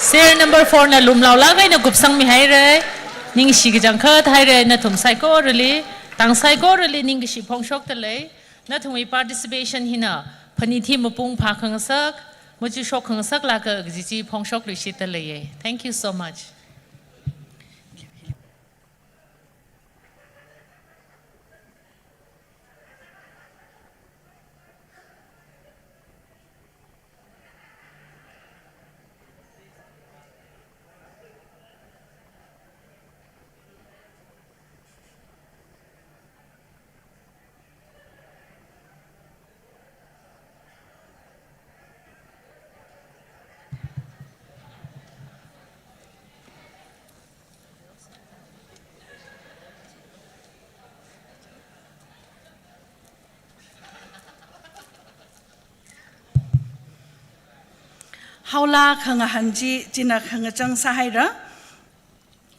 Serial number four na lumlaolāk eina kupsangmihaira. Ningshi kachangkhat haira nathum saikorali, tang saikorali ningkashi phongshokdalei. Nathumwui participation hina phanit hi mapung phākhangasak, machushok khangasaklāka kaji chi phongshokluishitdalei. Thank you so much. Haola khangahān chi, china khangachang sāhaira.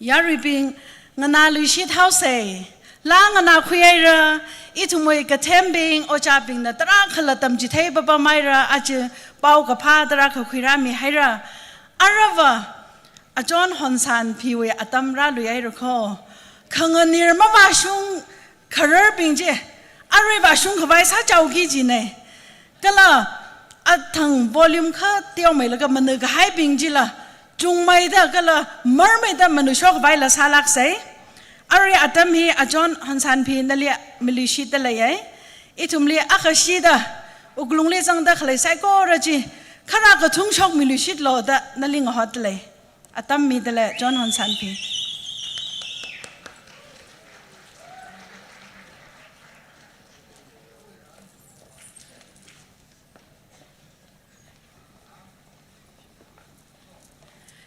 Yaruibing, nganāluishit haosei. Laa nganākhuihaira. Ithumwui kathembing, ojābingna tarākhala tamchithei papamhaira, aja paokaphā tarākha khuirāmihaira. Aruiva, Ajun Honsanphiwui atam rāluihaira kho. Khanganir mavāshung khararbing chi, arui vāshungkhavai sāchaoki jinei. Kala athang volume kha teomeilaga manā kahaibing chila chungmeida kala marmeida manāshokhavaila sālāksei. Arui atam hi Ajun Honsanphi nali miluishitdalei. Ithumli akhashida wuklungli zangda khalei saikora chi khara kathungshokmiluishitlu da nali ngahotdalei. Atam midalei Ajun Honsanphi.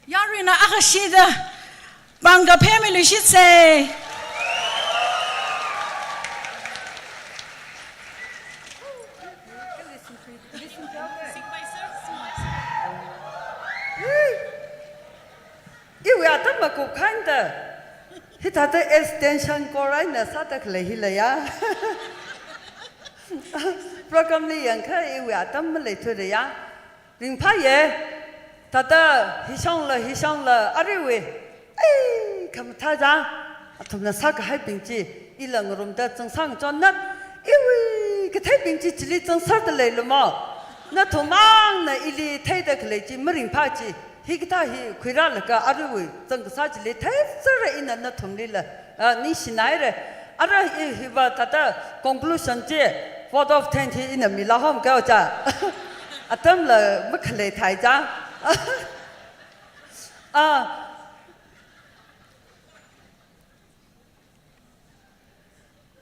Yaruina akhashida pāng kaphemiluishitsei. Iwui atam makupkhangaida, hithāda extension chorus eina sāda khalei hi leiya. Program li yangkha iwui atam maleithuda ya. Ringphāya, thāda hishongla, hishongla, aruiwui, ei, khamathā ja, athumna sākahaibing chi, ila ngarumda zangsang chonna, iwui, katheibing chi chili zangsardalei lumo. Nathum mangna ili theida khalei chi maringphā chi, hikathā hi khuirālaga aruiwui zangkasā chili theisera ina nathumlila, ah, ningshinaira. Ara i hiva thāda conclusion chi, vote of thanks hi ina milahom kao cha. Atamla makhalei thai cha. Ah,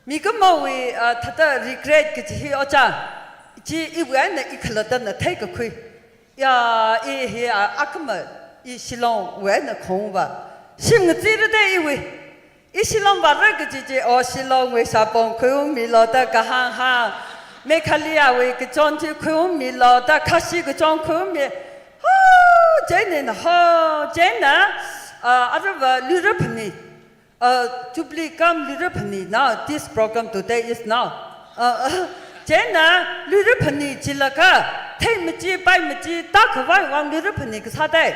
Mikumowui, ah, thāda regret kaji hi oja, chi iwui eina i khalattana theikakhui. Ya, i hi, ah, akhama, i Shillongwui eina khongva. Shim ngacheerada iwui. I Shillong vāra kaji chi, o Shillongwui shapong khuiungmilu da kahāng hāng. Meghalayawui kachon chi khuiungmilu da Khasi kachon khuiungmi. Ho, chieina, ho, chieina, ah, aruiva Luira Phani. Uh, Jubilee cum Luira Phani now, this program today is now. Uh, uh, chieina Luira Phani jilaga, theimachi, paimachida khavai vang Luira Phani kasā dai.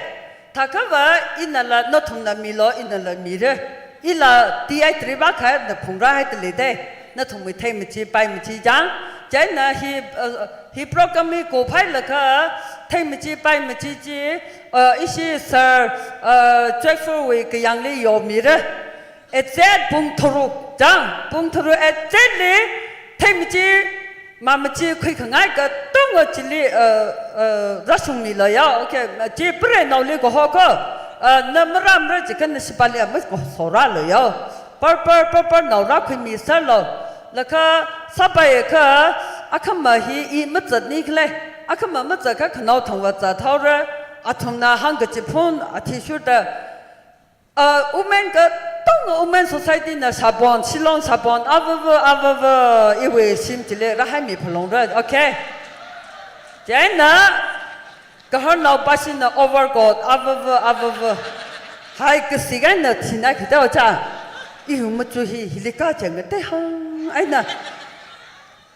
Thākhava inala nathumna milo, inala mira. Ila T I three va kha na phungrāhaida lei dai. Nathumwui theimachi, paimachida. Chieina hi, uh, hi program hi kophailaga, theimachi, paimachi chi, uh, ishi Sir, uh, Joyful wui kayāngli yomira. Exact pung tharuk, chang, pung tharuk exactly, theimachi, mamachi khuikhangai katonga chili, uh, uh, rāshungmilu ya, okay, chi preinaoli kaho ko, uh, na maramra jikha na shipali ama kaho sorālu ya, par, par, par, parnao rākhuimiserlu, laga sāpaiakha, akhama hi i mazatni khalei, akhama mazatkha khanao thangva zathaora, athumna hāngkachiphun, athishurda, Uh, women katonga, women society na sabon, Shillong sabon, avava, avava, iwui shim chili rāhaimi phalungra, okay. Chieina, gaharnao pashina overcoat, avava, avava. Hai kasi eina thina khida cha. Ihu machu hi, hili kachang te hang, eina.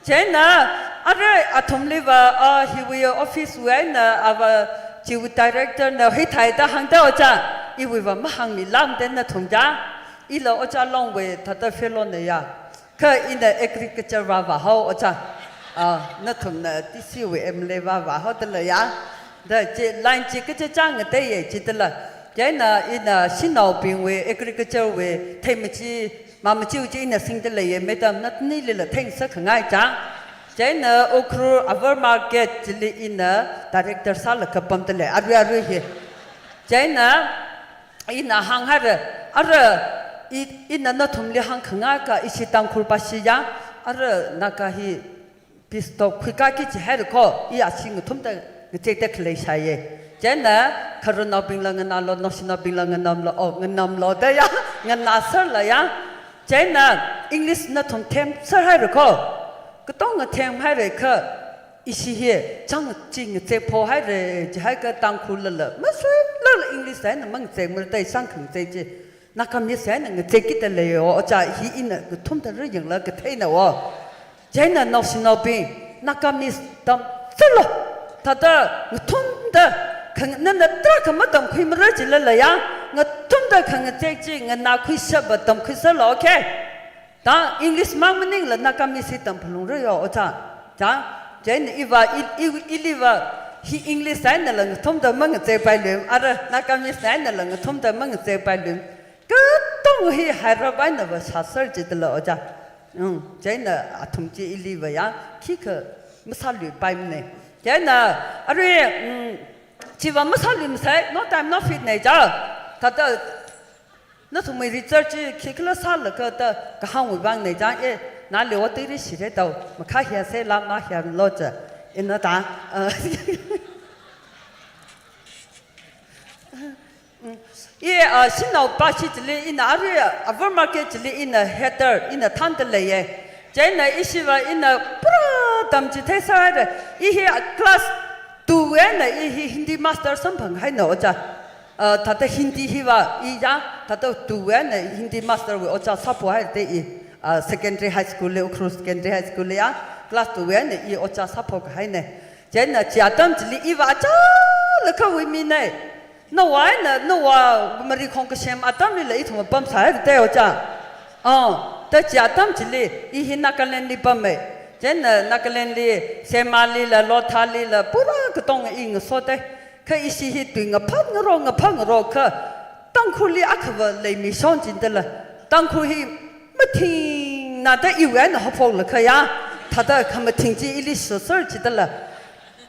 Chieina, arui athumliva, ah, hiwui office wui eina, ava, Chiwui director na hithāda hāngda ojā, iwuiva mahāngmilāmada nathum ja. Ila ojā Longwui thāda fellow na ya. Kha ina agriculture vāvā hao ojā. Ah, nathumna T C wui M L A vāvā haodala ya. Da chi line chi kachichā ngateiya chidala. Chieina ina shanaobingwui agriculture wui theimachi, mamachiwui chi ina singda leiya, madam, nanilila theingasakngai ja. Chieina Ukhrul Avar Market chili ina director sālaga pamda lei, arui arui hi. Chieina ina hānghaira, ara, i, ina nathumli hāngkhangai ka ishi Tangkhul pāshi ya, ara Naga hi peace talk khuikaki jihaira kho, i ashi ngathumda ngazekda khalei shāya. Chieina khararnaobingla nganālu, naoshinaobingla nganamlu, oh, nganamlu da ya, nganāserlu ya. Chieina English nathum themserhaira kho. Katonga themhaira kha ishi hi chang chi ngazek phohaira jihaiakha Tangkhullala masuilala English eina mangazekmara da, ishāng khangazek chi Nagamese eina ngazekki da leiya ojā, hi ina ngathumda rāyanglaga katheina o. Chieina naoshinaobing, Nagamese tamserlu. Thāda ngathumda khang-, nana tarākha matamkhuimara jilala ya, ngathumda khangazek chi nganākhuishapva tamkhuiserlu, okay? Da English mang maningla Nagamese hi tamphalungra yo ojā. Da, chieina iva, i, i, iliva hi English einala ngathumda mangazekpailui, ara Nagamese einala ngathumda mangazekpailui. Katong hi Hyderabad einava shāser jidala ojā. Mm, chieina athum chi iliva ya, khikha masāluipaimana. Chieina, arui, mm, chiva masāluimasai, no time, no fit na ja. Thāda nathumwui research chi khikhala sālaga da kahāngwui vang na ja, eh, nali ot ri shire tao, makha hiya se la ma hiya lo ja. Ina da, uh, mm. I, uh, shanao pāshi chili ina arui, uh, Avar Market chili ina header, ina thānda leiya. Chieina ishiva ina pura tamchitheisāra. I hi, uh, class two eina i hi Hindi master samphanghaina ojā. Uh, thāda Hindi hiva i ya, thāda two eina Hindi master wui ojā sāphohaida i, uh, secondary high school li, Ukhrul Secondary High School li ya, class two eina i ojā sāphokahaina. Chieina chi atam chili iva achālakha wui mina. Nawui eina, nawui marikhong kasem atamlila ithum pamsāhaida ojā. Ah, da chi atam chili i hi Nagaland li pama. Chieina Nagaland li, Semalila, Lothalila, pura katonga i ngasoda. Kha ishi hi tui ngaphat ngaro, ngaphat ngaro kha Tangkhulli akhava leimishon jindala. Tangkhul hi mathingna da iwui eina haophoklaga ya, thāda khamathing chi ili shoser jidala.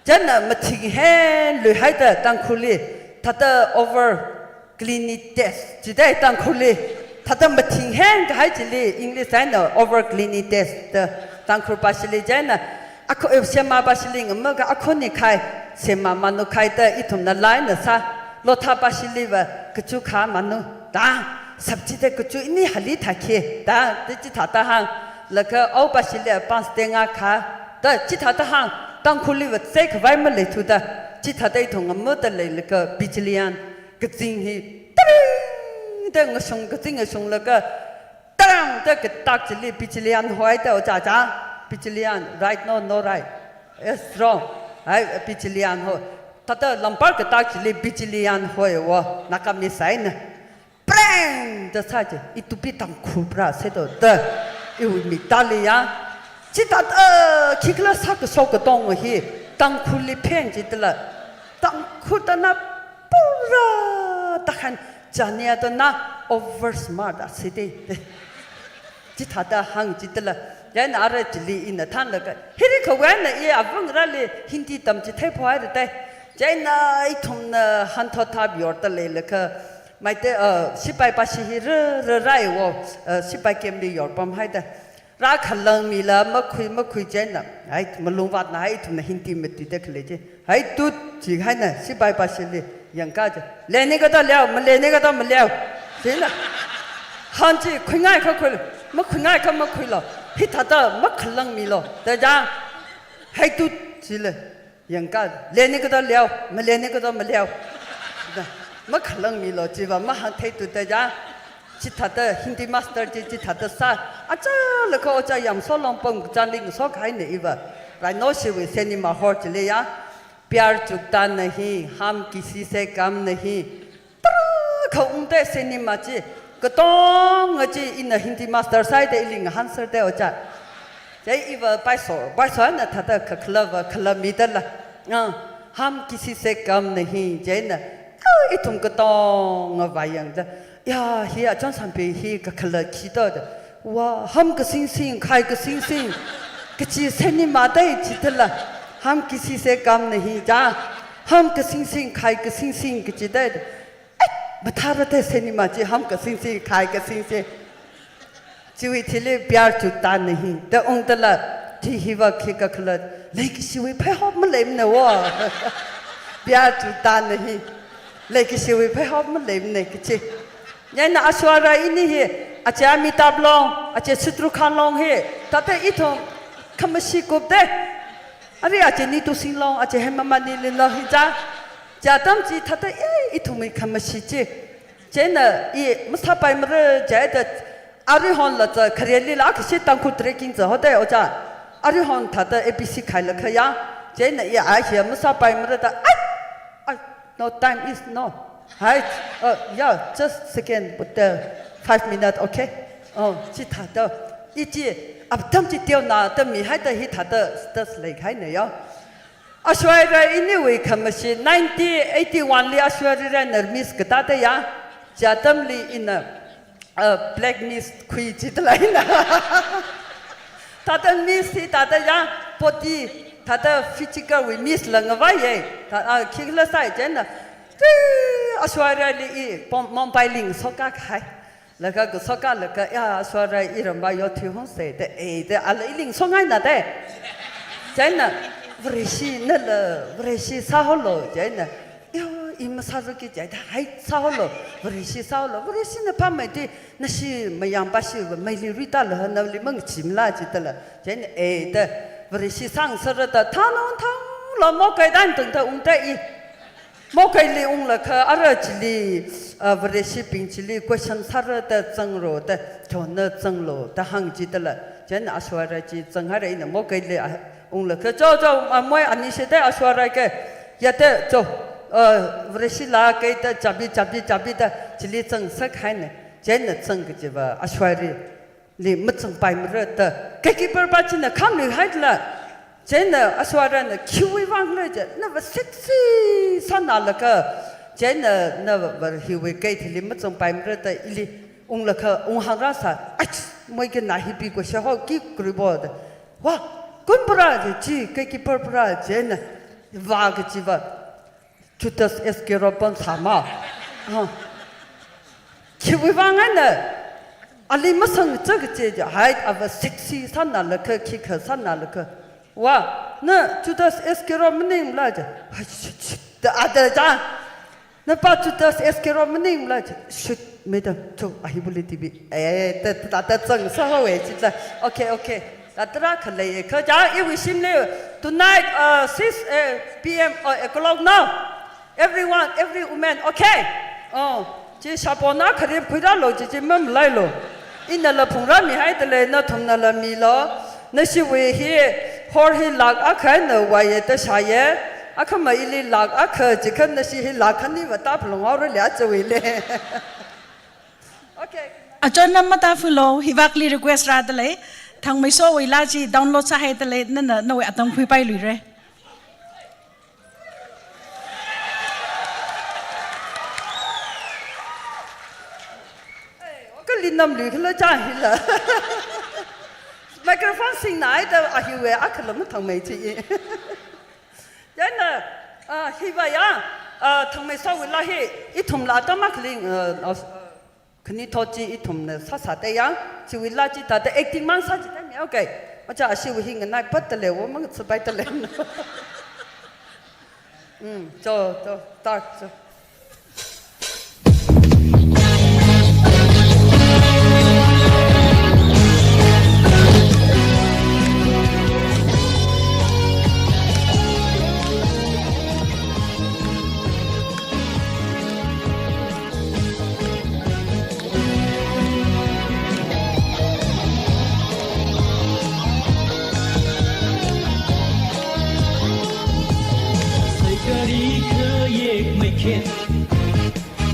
Chieina mathing hen luihaida Tangkhulli, thāda over cleanliness jida Tangkhulli, thāda mathing hen kahai chili English eina over cleanliness da Tangkhul pāshili chieina, akho, eh, Sema pāshili ngamaka akhoni khai, Sema manu khai da ithumna laina sā, Lotha pāshiliva kachu kha manu, da, sabji da kachu ini hali thāki, da, da chithāda hānglaga Ao pāshili pans tenga kha, da chithāda hāng, Tangkhulliva tse khavai maleithuda, chithāda ithum ngamada leilaga bijliyan, kazing hi, taring da ngashung, kazing ngashunglaga, tarang da katak chili bijliyan hoida ojā ja. Bijliyan, right? No, no right. Yes, wrong. Hai, bijliyan ho. Thāda lampar katak chili bijliyan hoi wo, Nagamese eina. Prang da sā chi, itupi Tangkhul pra sedo da. Iwui miktāli ya. Chithāda khikhala sākashok katonga hi Tangkhulli pheng jidala. Tangkhul tana pura takhan jania tana over smart aside. Chithāda hāng jidala. Chieina ara chili ina thānlaga, hiri khawana i avangrali Hindi tamchithei phohaira da. Chieina ithumna hanthot thap yorda leilaga, maite, uh, sipai pāshi hi rā, rā, rāi wo, uh, sipai camp li yorpamhaida. Rākhalangmila makhui, makhui chieina, hai, malungvatna hai ithumna Hindi matuida khalei chi. Hai tut, jihaina, sipai pāshili yangka chi. Lene kada leo, malene kada maleo. Jina. Han chi, khuingai kha khuilu, makhuingai kha makhuilu. Hithāda makhalangmilu. Da ja. Hai tut, jila. Yangka, lene kada leo, malene kada maleo. Da, makhalangmilu, jiva mahāngthei tuda ja. Chithāda Hindi master chi, chithāda sā. Achālakha ojā yamso longpam kachāli ngasokahaina iva. Rhino shiwui cinema hall chili ya. प्यार झूठा नहीं, हम किसी से कम नहीं। Tarākha ungda cinema chi, katonga chi ina Hindi master sāhaida ili ngahānserda ojā. Chieina iva paiso, paiso na thāda kakhalavā khalamidala. Ah, हम किसी से कम नहीं, chieina, ah, ithum katonga vāyangda. Ya, hi achon sampi hi kakhala khi to da. Wa, हम किसी से, खाई किसी से, kachi cinema da chithāla. हम किसी से कम नहीं जा, हम किसी से, खाई किसी से, kachi da. Ai, mathāra da cinema chi, हम किसी से, खाई किसी से. Chiwui thili प्यार झूठा नहीं da ungdala, chi hiva khi kakhala, leikashiwui pheihop maleimana wo. प्यार झूठा नहीं, leikashiwui pheihop maleimana kachi. Chieina Aishwarya ini hi, aja Amitabh long, aja Shahrukh Khan long hi, thāda ithum khamashi kupda. Arui aja Neetu Singh long, aja Hema Malini long hi ja. Chi atam chi thāda, eh, ithumwui khamashi chi. Chieina i masāpaimara jida, aruihonla za khareli la kashi Tangkhul trekking za hoda ojā. Aruihon thāda A B C khailakhaya. Chieina i a hi masāpaimara da. Ai! Ai, no, time is no. Hai, uh, yeah, just second, but, uh, five minutes, okay? Oh, chithāda. I chi, atam chi teonada mihaida hithāda, status leihaina ya. Aishwarya iniwui khamashi, nineteen eighty-one li Aishwarya Rai na Miss katāda ya, chi atamli ina, uh, black Miss khui chithāla ina. Thāda Miss hi thāda ya, body, thāda physical wui Miss la ngavai ye, thā, ah, khikhala sai chieina, tui, Aishwarya li i, pom, Mumbai li ngasoka khai. Laga ngasoka laga, ya, Aishwarya iramva yo thui hongse da, eh, da, ala ili ngasongaina da. Chieina, Vareshi nala, Vareshi sāhaolu, chieina, ya, i masāra ki chida, hai sāhaolu, Vareshi sāhaolu, Vareshina phāmeithui, nashi mayangpashi, meili ruitala, nali mangchimla, chithāla. Chieina, eh, da, Vareshi sāngasakra da, thanong, thanong, la mokai dan tungda ungda i. Mokaili unglakha, ara chili, ah, Vareshibing chili question sāra da zanglu da, chona zanglu da hāng chithāla. Chieina Aishwarya chi zanghaira ina mokaili, ah, unglakha, cho, cho, ah, moi ani shi da Aishwarya ke, ya da, cho, ah, Vareshi la ke da, chabi, chabi, chabi da, chili zangsak haina. Chieina zang kajiva, Aishwarya li mazangpaimara da, gatekeeper pa china khamli haidala. Chieina Aishwarya na khiwui vangla je, nava sexy sānalaga. Chieina nava hiwui gate li mazangpaimara da ili unglakha unghāngra sa. Ach, moi ke na hi pi ko she ho ki kribo da. Wa, kum para je chi, gatekeeper para chieina. Va kajiva. Judas Iscariot pon sāma. Ah. Khiwui vang eina, ali masang chak che je, hai, ava sexy sānalaga, khikha sānalaga. Wa, na Judas Iscariot maningla je. Hai, shh, shh, shh. Da, ada ja. Na pa Judas Iscariot maningla je. Shh, madam, cho, ahibuli T V. Eh, ta, ta, ta, zang, sa, ho, eh, chitla. Okay, okay. Tatra khalei, kha ja, iwui shimli, tonight, uh, six, uh, P M, uh, o'clock now. Everyone, every woman, okay? Oh, chi shapona kharip khuirālu, chi chi mamlailu. Inala phungrāmi haidalei, nathumnala milu. Nashiwui hi, hor hi lakh akha eina vāya da shāya. Akhama ili lakh akha, chikha nashi hi lakh khani vātā phalung haorali achawuili. Okay. Achonna matāphuilu, hivakli request rādalei, Thangmeishowui laa chi download sāhaidalei, nana nawui atam khuipailuira. Kali namlui khala cha hila. Microphone singna haida ahiwui akhala mathangmei chi. Chieina, ah, hiva ya, ah, Thangmeishowui laa hi, ithumla atam akhali, ah, ah, khani thot chi ithumna sāsāda ya, chiwui laa chi thāda acting mang sā chida mi, okay. Oja ashiwui hi nganai patdalei, wo mang supaidalei. Mm, cho, cho, start, cho.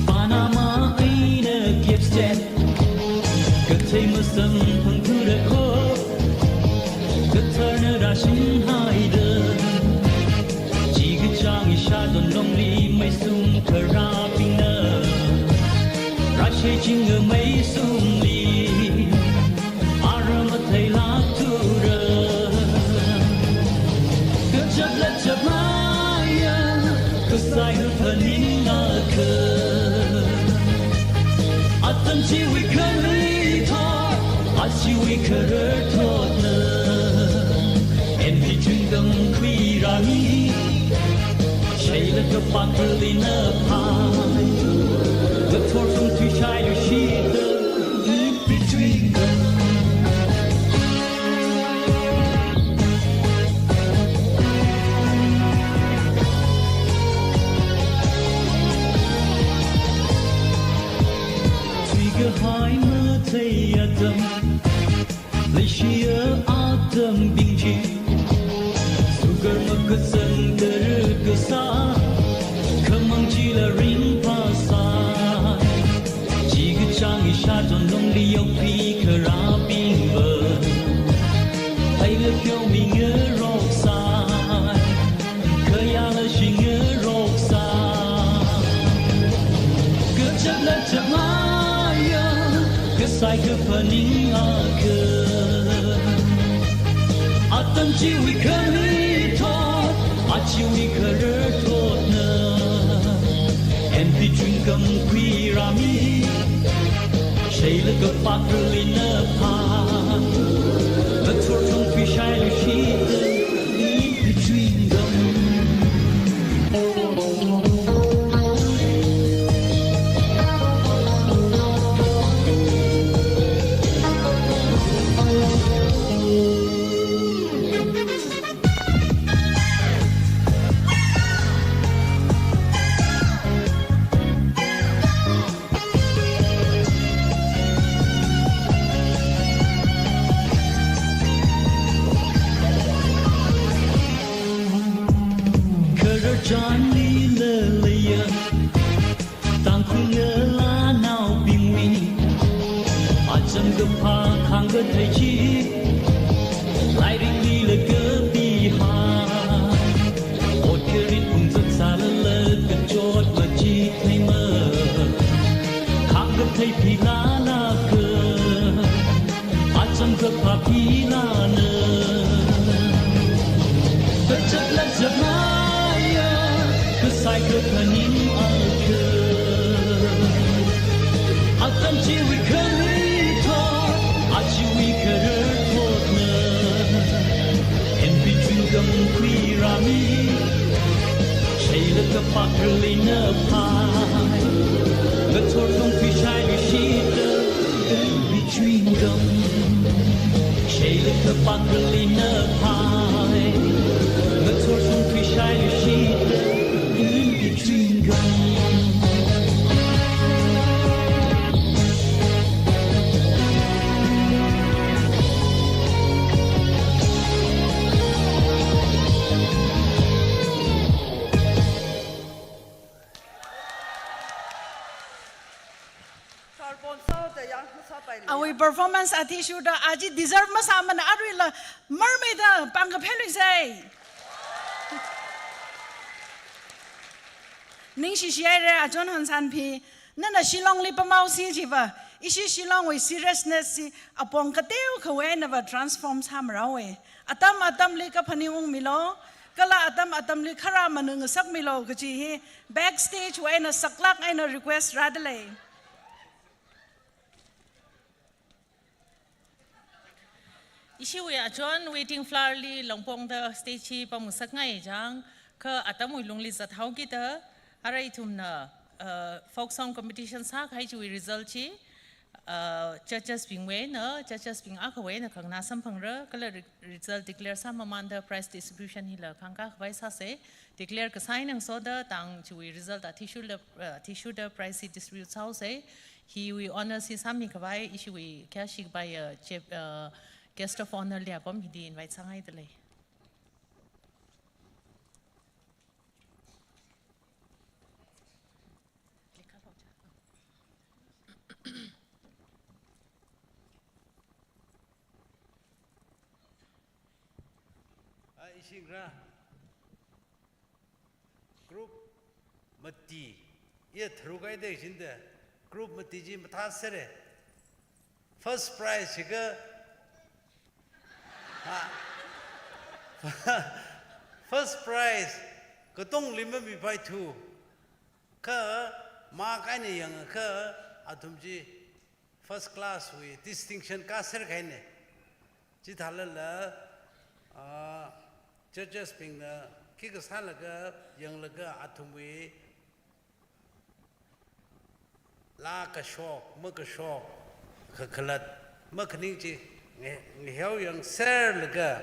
Panama eina Cape State, kathei masang phangthuda kho, katharna rāshinhaida. Chikachāng ishāton longli meisum kharābingna, rāshei chinga meisumli, ara matheilākthura. Kachapla chapmaya, kasai kaphaning akha. Atam chiwui khanuithot, achiwui khararthotna, N P chungkam khuirāmi. Sheilaga pakli na phai, ngathor shongthui shailuishita, N P chungkam. Thuikahai mathei atam, leishiya atambing chi, sugar makasang tara kasā, khamang chila ringphāsai. Chikachāng ishāton longli yokkhui kharābingva, eila pheomingaroksai, khayāla shingaroksai. Kachapla chapmaya, kasai kaphaning akha. Atam chiwui khanuithot, achiwui khararthotna, N P chungkam khuirāmi. Sheilaga pakli na phai, ngathor shongthui shailuishita, N P chungkam. Khararchanlila leiya, Tangkhul ngalānaobingwui acham kaphā khāngkathei chi, lairiklila kapihai. Ot kharit phungzat sālala kachot machithei ma, khāngkathei philālāka, acham kaphā philāna. Kachapla chapmaya, kasai kaphaning akha. Atam chiwui khanuithot, achiwui khararthotna, N P chungkam khuirāmi. Sheilaga pakli na phai, ngathor shongthui shailuishita, N P chungkam. Sheilaga pakli na phai, ngathor shongthui shailuishita, N P chungkam. Carbon sao da yang sāpai le. Awui performance athishurda aja deserve masāmana aruila marmeida pāng kapheluisei. Ningshishihaira, Ajon Hansanphi, nana Shillongli pamhaosi chiva, ishi Shillongwui seriousness chi apong kateokhawui einava transform sāmarao e. Atam atamli kaphaning ungmilu, kala atam atamli kharā manung ngasakmilu kaji hi backstage wui eina saklāk eina request rādalei. Ishiwui Ajon Waiting Flower li longpongda stage hi pamngasakngai chang, kha atamwui lungli zathaokida, arui ithumna, uh, folk song competition sākahai chiwui result chi, uh, judges bingwui eina, judges bing akhawui eina khanganā samphangra, kala re-, result declare sāmamānda prize distribution hila khangkā khavai sāsei, declare kasā eina ngasoda tang chiwui result athishurda, uh, athishurda prize hi distribute sāhaosei. Hiwui honour hi sāmikhavai ishiwui khayāshi khavai, uh, chief, uh, guest of honour li apam hili invite sāngaidalei. Shingra group mati, iya tharuk ai de shinda group mati chi mathāsera. First prize shiga, ha, first prize katongli mamipaithu. Kha mark eina yangakha athum chi first class wui distinction kāser kahaina. Chithālala, ah, judges bingna khikha sālaga yanglaga athumwui laa kashok, makashok, kakhalat, makhaning chi nge-, ngaheo yangserlaga,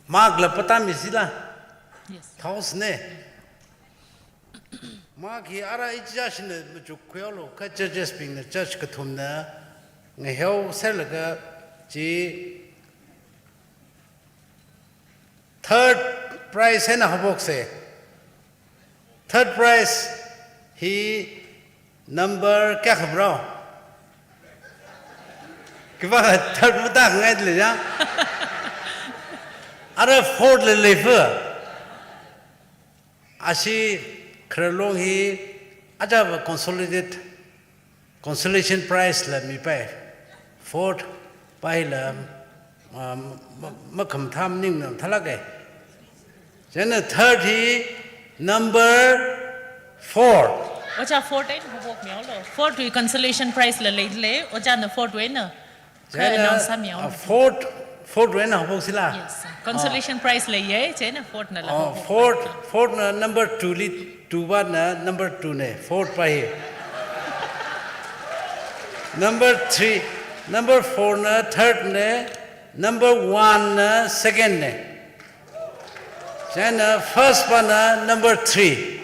mark la patāmi sila. Yes. Thousand ne. Mark hi ara ichichāshina machuk khuihaolu, kha judges bingna judge kathumna ngaheoserlaga chi third prize eina haophoksa. Third prize hi number kayākha bro? Khipākha third matākhangai lei ya. Ara fourth la leifa. Ashi khararlong hi ajava consolidate, consolation prize la mipai. Fourth paila, um, ma-, makhamathā maningmana mathālāka. Chieina third hi number four. Ojā, fourth eina haophokmihaolu. Fourth wui consolation prize la leilei. Ojāna fourth wui eina. Chieina, announce sāmihaolu. Uh, fourth, fourth wui eina haophok sila. Yes, sir. Consolation prize leiya, chieina fourth nala haophok. Fourth, fourth na number two li, two va na number two na, fourth pa hi. Number three, number four na third na, number one na second na. Chieina first pana number three.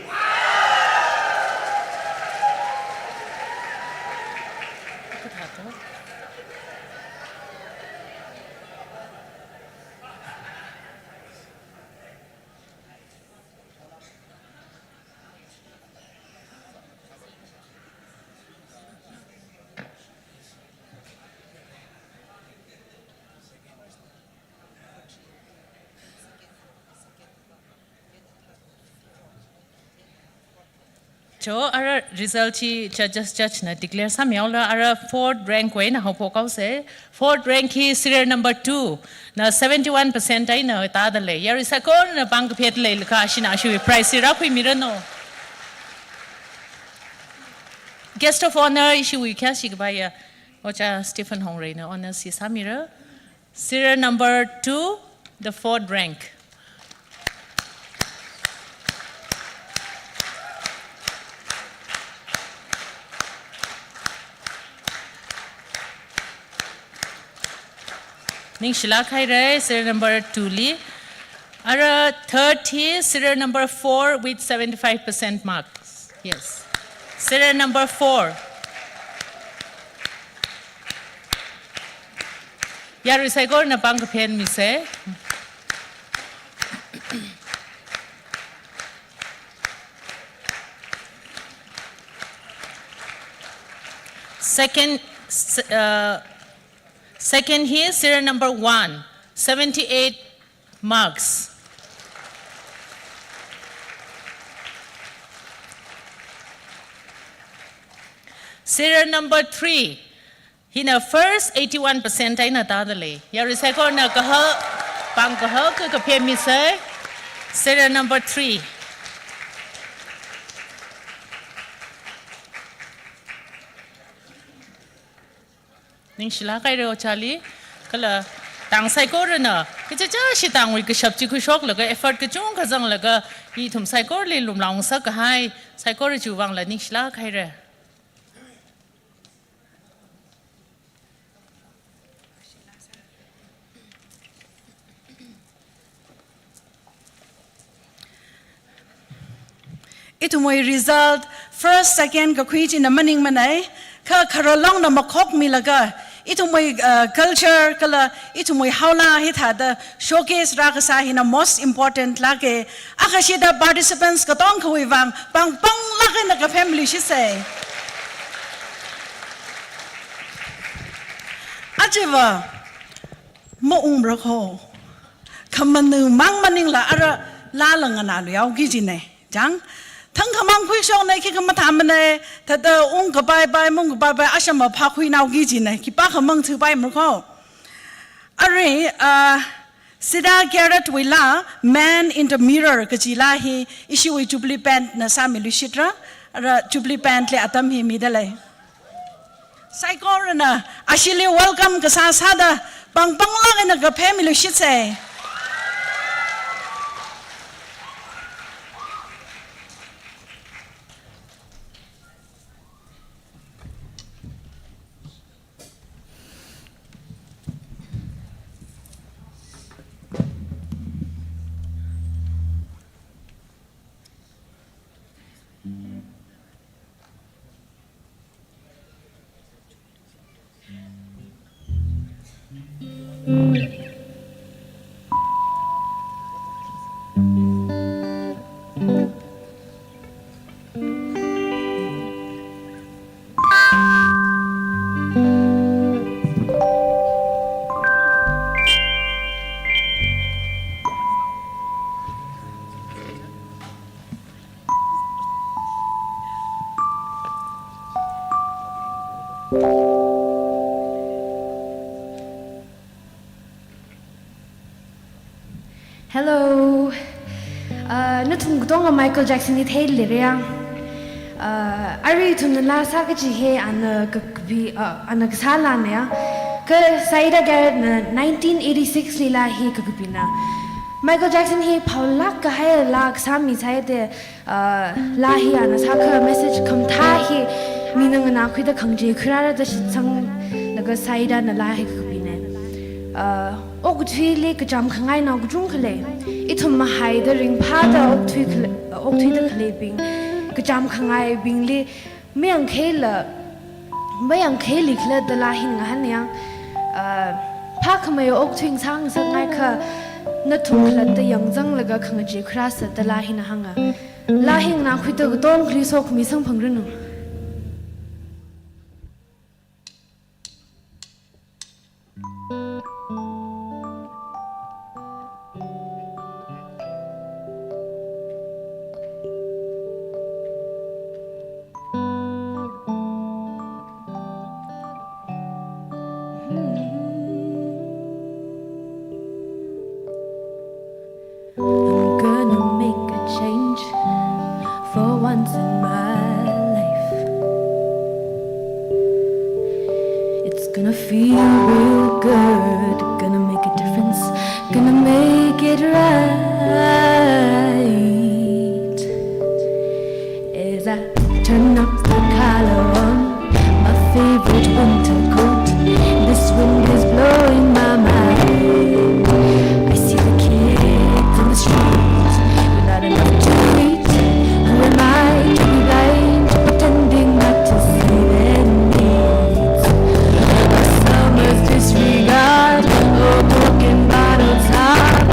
Cho, ara result chi judges, judge na declare sāmihaolu, ara fourth rank wui eina haophok haosa. Fourth rank hi serial number two na seventy-one percent eina tādalei. Yarui saikorana pāng kaphet leilakha ashina ashiwui prize hi rākhuimiranu. Guest of honour ishiwui khayāshi kapai ya, Ojā Stephen Hongreina honour si sāmira. Serial number two, the fourth rank. Ningshilāk haira, serial number two li. Ara third hi serial number four with seventy-five percent marks. Yes. Serial number four. Yarui saikorana pāng kaphet misa. Second, s-, uh, second hi serial number one, seventy-eight marks. Serial number three, hina first eighty-one percent eina tādalei. Yarui saikorana kaha, pāng kaha ka kaphet misa. Serial number three. Ningshilāk haira Ojāli, kala tang saikorana, kachichāshi tangwui kashap chi khuishoklaga, effort kachungkha zanglaga, ithum saikorali lumlā ungsā kahai, saikora chiwui vangla ningshilāk haira. Ithumwui result, first, second kakhui china maningmanei, kha khararlongna makhokmilaga, ithumwui, uh, culture kala ithumwui haola hithāda showcase rākasā hina most important lāka. Akhashida participants katongkhawui vang pāng pānglāk eina kaphet mili shisa. Achiva, Maungmara kho. Khamanu mang maningla ara laa la nganāluihaoki kajina. Chang, thangkhamang khuishokna khikha mathāmana, thāda ungkapai pai, maungkapai pai, asham maphākhuinaoki kajina, khipākha mangthuipaimara kho. Arui, ah, Sida Garrett wui laa, Man in the Mirror kaji laa hi, ishiwui Jubilee Band na sāmiluishitra, ara Jubilee Band li atam hi midalei. Saikorana ashili welcome kasā sāda, pangpanglāk eina kaphemiluishitsa. Hello. Uh, nathum katonga Michael Jackson hi theilera ya. Uh, arui ithumna laa sākaji hi ana kakapi, uh, ana kasā laana ya. Kha Sida Garrett na nineteen eighty-six li laa hi kakapina. Michael Jackson hi phaolāk kahai laa kasāmi sāhaida, ah, laa hi ana sākha message khamathā hi mina nganākhuida khangachei khuirāra da shitsanglaga Sida na laa hi kakapina. Ah, okathuili kachām khangainao kachungkha lei. Ithum mahaida ringphāda okthui khala-, okthuida khaleibing, kachām khangaibingli mayangkhaila, mayangkhaili khalatta laa hina ngahāna ya. Ah, phākhamei okthui ngasā ngasakngaikha nathum khalatta yangzanglaga khangachei khuirāsa da laa hina hānga. Laa hi nganākhuida katongali sokhami samphangranung. I'm gonna make a change for once in my life. It's gonna feel real good, gonna make a difference, gonna make it right. As I turn up the collar on my favorite winter coat, this wind is blowing my mind. I see the kids in the streets with not enough to eat. Who am I to be blind, pretending not to see their needs? A summer's disregard, oh, broken bottles heart.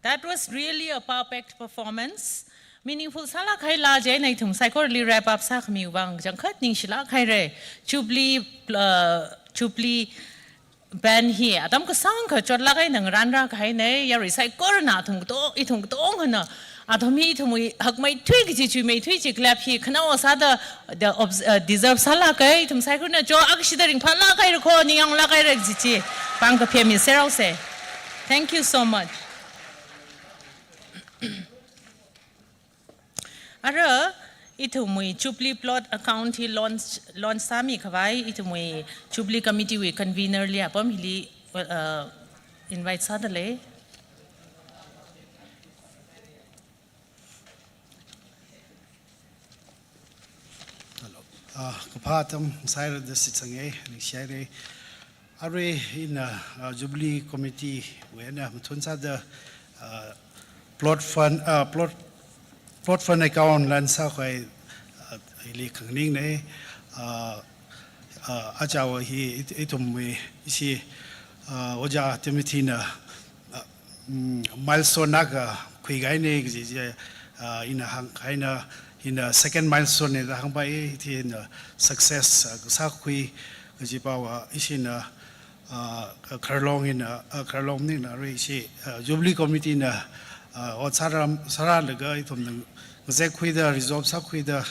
That was really a perfect performance. Meaningful sālāk haila jina ithum saikorali wrap up sākhami vang kachangkhat ningshilāk haira. Jubilee, uh, Jubilee band hi atam kasāngkha chotlāk eina ngarānrā kahaina, yarui saikorana athum kato-, ithum katongana athum hi ithumwui hakmeithui kaji chuimeithui chi clap hi khanao sāda the obs-, uh, deserve sālāka, ithum saikorana cho akshida ringphālāk haira kho, ningyānglāk haira kaji chi pāng kaphayā misera se. Thank you so much. Ara, ithumwui Jubilee plot account hi launch, launch sāmi khavai, ithumwui Jubilee Committee wui convener li apam hili, uh, invite sādalei. Hello. Ah, kaphā atam sāhaira da shitsanga, ningshihaira. Arui ina, ah, Jubilee Committee wui eina mathun sāda, ah, plot fund, ah, plot, plot fund account launch sākhavai, ah, hili khanganingna, ah, ah, aja hi it-, ithumwui ishi, ah, Ojā Timothy na, ah, mm, milestone akha khuikahaina kaji chi, ah, ina hāngkahaina, ina second milestone na da hāngpai, ithina success, ah, sākhui kaji pao, ah, ishina, ah, Kharlong ina, ah, Kharlong maningla arui ishi, ah, Jubilee Committee na, ah, ot sāra, sāralaga ithumna ngazek khuida, resolve sākhuida,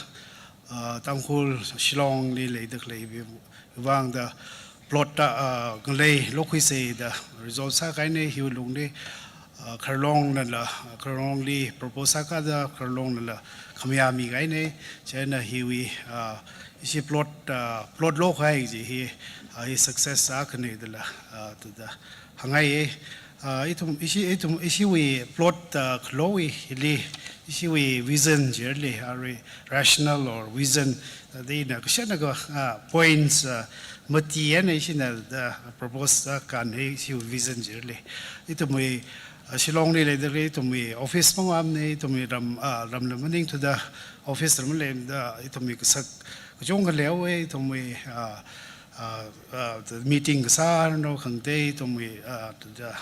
ah, Tangkhul Shillong li leida khalei vang da plot ta, ah, ngalei lokhuisa da resolve sākahaina, hiwui lungli, ah, Kharlong nala, Kharlong li propose sākada, Kharlong nala khamayā mikahaina, chieina hiwui, ah, ishi plot, ah, plot lokahai chi hi, ah, hi success akhana dala, ah, thāda hāngngai. Ah, ithum, ishi, ithum, ishiwui plot, ah, khaleiwui hili, ishiwui vision chili, arui rational or vision, ah, da ina kashan akha, ah, points, ah, mati eina ishina da propose sākahai ishiwui vision chili. Ithumwui, ah, Shillong li leida khalei ithumwui office pangwamna, ithumwui ram, ah, ramla maningthuda office ram leida, ithumwui kasak kachungkha leihaowa, ithumwui, ah, ah, ah, meeting kasā no khangatei ithumwui, ah, thāda,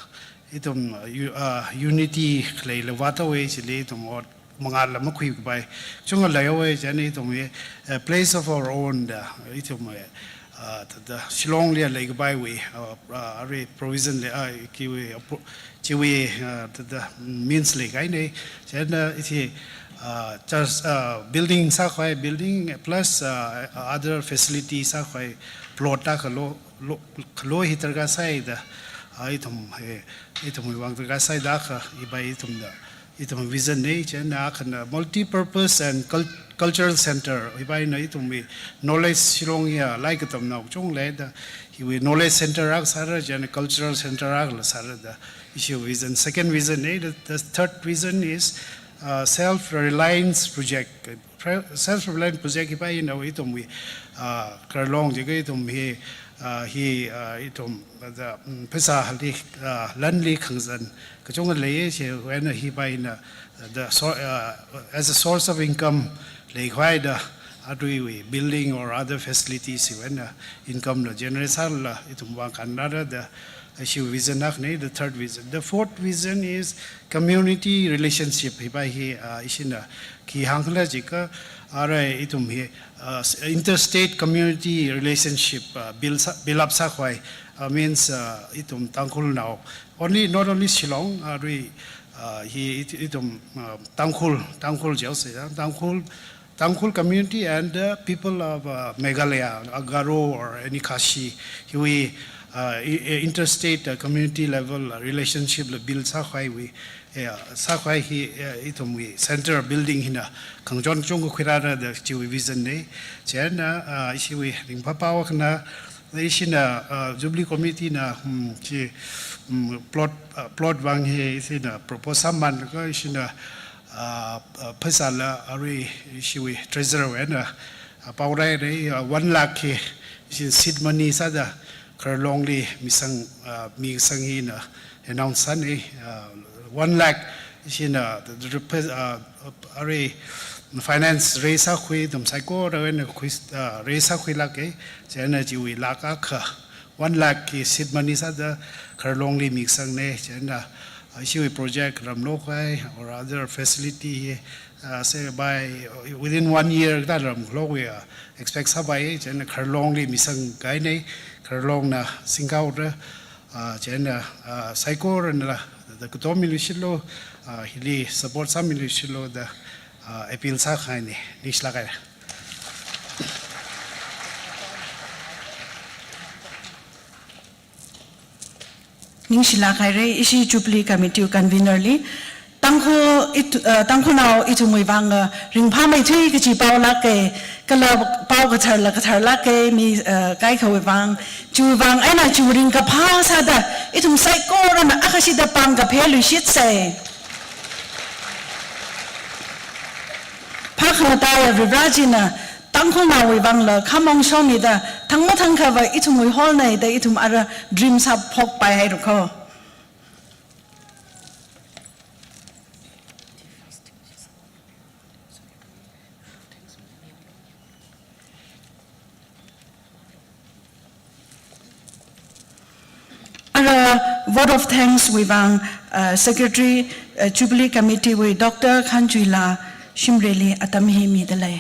ithum, ah, u-, ah, unity khaleila vāthaowa, chili ithum ot mangāla makhuikapai kachungkha leihaowa, chieina ithumwui, ah, place of our own da, ithumwui, ah, thāda, Shillong li leikapaiwui, ah, ah, arui provision lei, ah, kiwui, ah, pro-, chiwui, ah, thāda, means leikahaina, chieina ishi, ah, church, ah, building sākhavai, building plus, ah, other facility sākhavai plot ta khalo, lo, khalo hi darkar sāi da, ah, ithum, eh, ithumwui vang darkar sāi da kha, hi pai ithumna, ithum vision na, chieina akhana multi-purpose and cul-, cultural center, hi paina ithumwui knowledge Shillong ya lai katamnao kachungkha leida, hiwui knowledge center akha sāra, chieina cultural center akhana sāra da, ishi vision, second vision na, the, the third vision is, uh, self-reliance project. Pre-, self-reliance project hi paina ithumwui, uh, Kharlong jiakha ithum hi, uh, hi, uh, ithum, uh, the, mm, pheisāli, uh, lanli khangazan kachungkha leiya, chiwui eina hi paina, uh, the sor-, uh, as a source of income leikhavai da, aruiwui building or other facilities chiwui eina income la generate sālala ithum vang kannara da, ishi vision akhana, the third vision. The fourth vision is community relationship. Hi pai hi, ah, ishina khi hāngkhala jiakha, arui ithum hi, ah, s-, interstate community relationship, ah, build sā, build up sākhavai, ah, means, ah, ithum Tangkhulnao, only, not only Shillong, arui, ah, hi it-, ithum, ah, Tangkhul, Tangkhul jihaosa, Tangkhul, Tangkhul community and the people of, uh, Meghalaya, uh, Garo or any Khasi, hiwui, uh, i-, i-, interstate, uh, community level, uh, relationship la build sākhavaiwui, eh, sākhavai hi, eh, ithumwui center building hina khangachon kachungkha khuirāra da chiwui vision na. Chieina, uh, ishiwui ringphāphā akhana, ishina, uh, Jubilee Committee na, hmm, chi, hmm, plot, uh, plot vang hi ishina propose sāmanlaga ishina, ah, ah, pheisāla arui ishiwui treasurer wui eina, ah, paorāra, ah, one lakh hi ishi seed money sāda Kharlongli misang, ah, mikasang hina announce sāna, ah, one lakh ishina the, the, the, ah, arui finance raise sākhui, ithum saikora wui eina khui, ah, raise sākhuilāka, chieina chiwui lakh akha, one lakh hi seed money sāda Kharlongli mikasangna, chieina, Ishiwui project ramlo khavai or other facility, uh, say by, uh, within one year kathā ramlo khavai, uh, expect sāpai, chieina Kharlongli misangkahaina, Kharlongna singkahaora, uh, chieina, uh, saikorana la, da katom miluishitlu, uh, hili support sāmiluishitlu da, uh, appeal sākahaina, ningshilāk haira. Ningshilāk haira, ishi Jubilee Committee convener li. Tangkhul it-, uh, Tangkhulnao ithumwui vang, uh, ringphāmeithui kaji paolāka, kala pao katharla katharlāka, mi, uh, kaikhawui vang, chiwui vang eina chiwui ringkaphā sāda, ithum saikorana akhashida pāng kaphā luishitsa. Phākhangatei Varivarā china, Tangkhulnaowui vangla khamong shomida, thangmathang khavai ithumwui hall na da ithum ara dream sāphokpai haira kho. Ara vote of thanks wui vang, uh, Secretary, uh, Jubilee Committee wui Doctor Khanchuila Shimrayli atam hi midalei.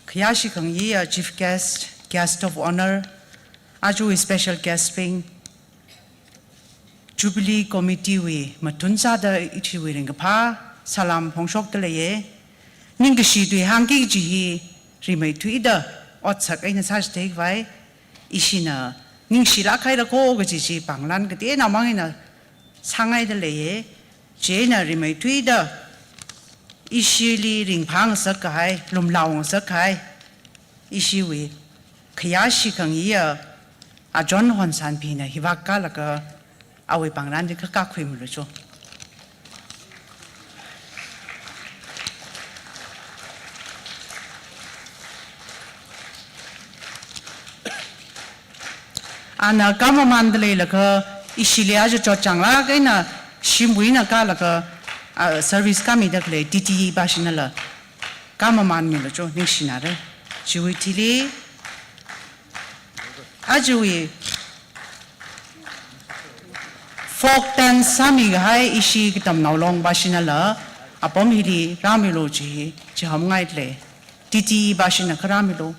Khayāshi khangayi, uh, Chief Guest, Guest of Honour, ajawui special guest bing, Jubilee Committee wui matun sāda ithumwui ringkaphā salam phongshokdaleiya. Ningkashi tui hāngki kaji hi rimeithuida otsak eina sāchithei khavai, ishina ningshilāk haira kho kaji chi pānglan kateonao mang eina sāngaidaleiya. Chieina rimeithuida ishili ringphāngasak kahai, lumlaongasak kahai, ishiwui khayāshi khangayi, a John Honsanphina hivāk kālaga awui pānglan chi khakā khuimilu cho. Ana kāmamānda leilaga ishili aja chotchānglāk eina shimwui eina kālaga, a, service kāmida khalei T T E pashinala kāmamānmilu cho, ningshinara. Chiwui thili ajawui folk dance sāmi kahai ishi Katamnao Long pashinala apam hili rāmilu chi, chihānngailei. T T E pashina kha rāmilu.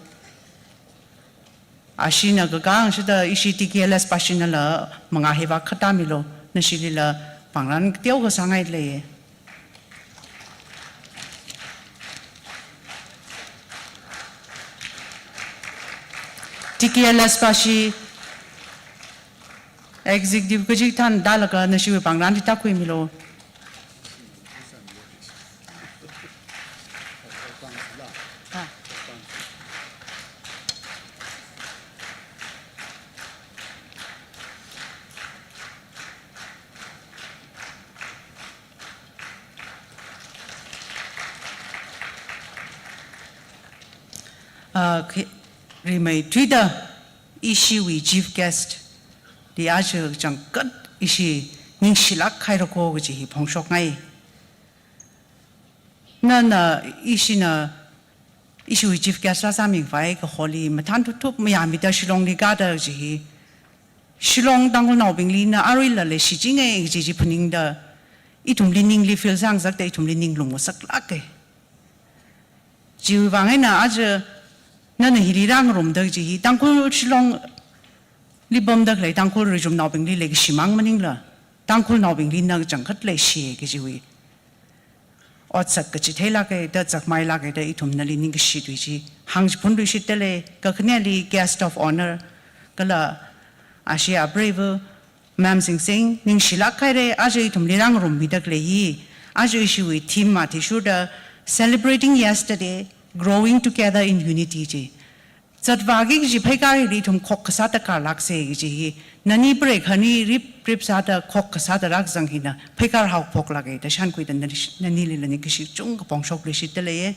Ashina kakāngshida ishi T K L S pashinala mangā hivāk khatāmilu, nashilila pānglan kateokha sāngailei. T K L S pashi executive kachikathāna tālaga nashiwui pānglan chi tākhuimilu. Ah, khi-, rimeithuida ishiwui chief guest li aja kachangkhat ishi ningshilāk haira kho kaji hi phongshokngai. Nana ishina ishiwui chief guest rāsāmi khavai kaholi mathān thupthup mayāmida Shillongli kāda kaji hi, Shillong Tangkhulnaobingli na aruila leishichinga kaji chi phaningda, ithumli ningli feel sāngasakta, ithumli ning lumngasaklāka. Chiwui vang eina aja nana hili rāngarumda kaji hi Tangkhul Shillongli pamda khalei Tangkhul richumnaobingli leikashimang maningla, Tangkhulnaobingli na kachangkhat leishi kajiwui otsak kachitheilāka da, zakmailāka da ithum nali ningkashi tui chi hāngchiphunluishitdalei. Kakhaneli guest of honour kala ashi apreiva Ma'am Sing Sing, ningshilāk haira, aja ithumli rāngarummida khalei hi, aja ishiwui theme athishurda Celebrating Yesterday, Growing Together in Unity chi. Zatvāki kaji pheikar hili ithum khokkha sāda karlāksa kaji hi, nani preikhani riprip sāda khokkha sāda rākazang hina pheikar haophoklāka da shānkhuida nani, nanilila ningkashi kachungkha phongshokluishitdalei.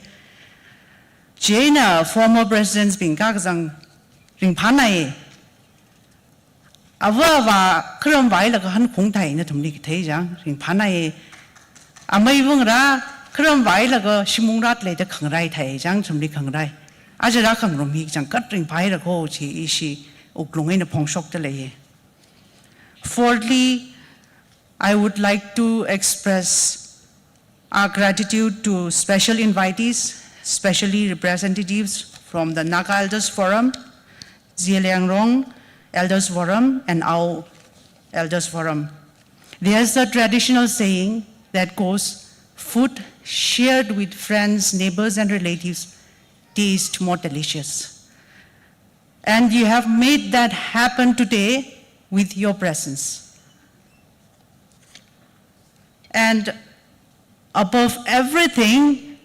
Chieina former presidents bing kakazang ringphānai. Ava avā kharam vailaga hankhaung thai nathumli kathei chang, ringphānai. Amei vungra, Kharam vailaga shimung rāda leida khangarai thai, chang chumli khangarai. Aja rākhangarum hi changkhat ringphāhaira ko chi ishi wuklung eina phongshokda leiya. Fourthly, I would like to express our gratitude to special invitees, specially representatives from the Naga Elders Forum, Zeliangrong Elders Forum, and Ao Elders Forum. There's a traditional saying that goes, "Food shared with friends, neighbors, and relatives tastes more delicious." And you have made that happen today with your presence. And above everything,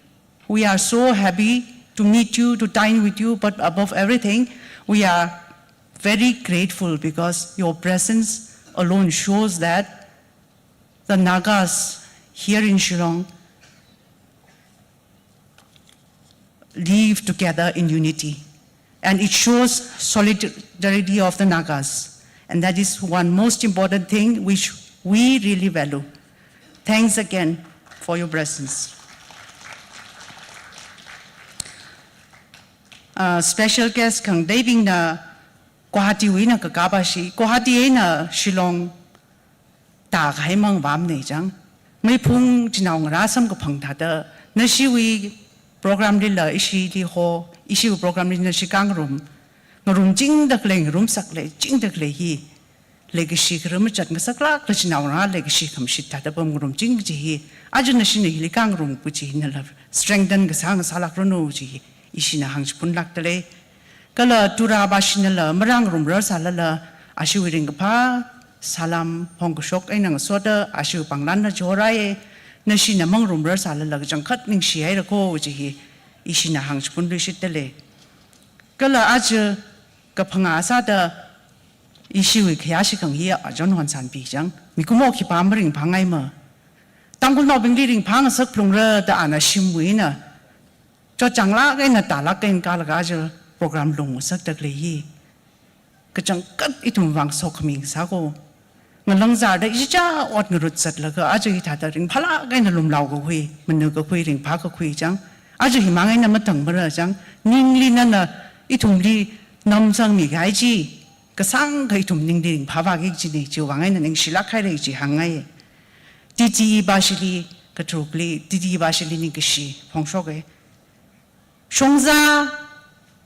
we are so happy to meet you, to dine with you, but above everything, we are very grateful because your presence alone shows that the Nagas here in Shillong live together in unity. And it shows solidarity of the Nagas. And that is one most important thing which we really value. Thanks again for your presence. Uh, special guest khangateibingna Guwahati wui eina kakāpa shi, Guwahati eina Shillong tākahai mang vāmana chang. Meiphung chinaongarā samkaphang thāda, nashiwui program lila ishili ho, ishiwui program li nashi kangarum, ngarumchingda khalei, ngarumsak leichingda khalei hi leikashi kharam machat ngasaklākla chinaongarā leikashi khamashit thāda pamngarumching kaji hi, aja nashina hili kangarum kaji hinala strengthen kasā ngasālākranu kaji hi ishina hāngchiphunlākda lei. Kala turāpā shinala marāngarumrar sālala, ashiwui ringkaphā salam phongkashok eina ngasoda ashiwui pānglanna chihorāya, nashina mangarumrar sālala kachangkhat ningshihaira ko kaji hi ishina hāngchiphunluishitda lei. Kala aja kaphangā sāda ishiwui khayā shikhang hi Ajon Honsanpi chang. Mikumo khipā maringphāngaima. Tangkhulnaobingli ringphāngasak phalungra da ana shimwui eina chotchānglāk eina tālāk eina kālaga aja program lungngasakda khalei hi kachangkhat ithumwui vang sokhami ngasā ko. Ngalangzarda ichichā ot ngarut zatlaga aja hithāda ringphālāk eina lumlao kakhui, mana kakhui, ringphā kakhui chang. Aja himang eina mathangmara chang. Ningli nana ithumli namsangmi kahai chi kasāngkha ithum ningli ringphāvāki kajina, chiwui vang eina ningshilāk haira chi hāngngai. T T E pāshili, katharukli, T T E pāshili ningkashi phongshoka. Shongzā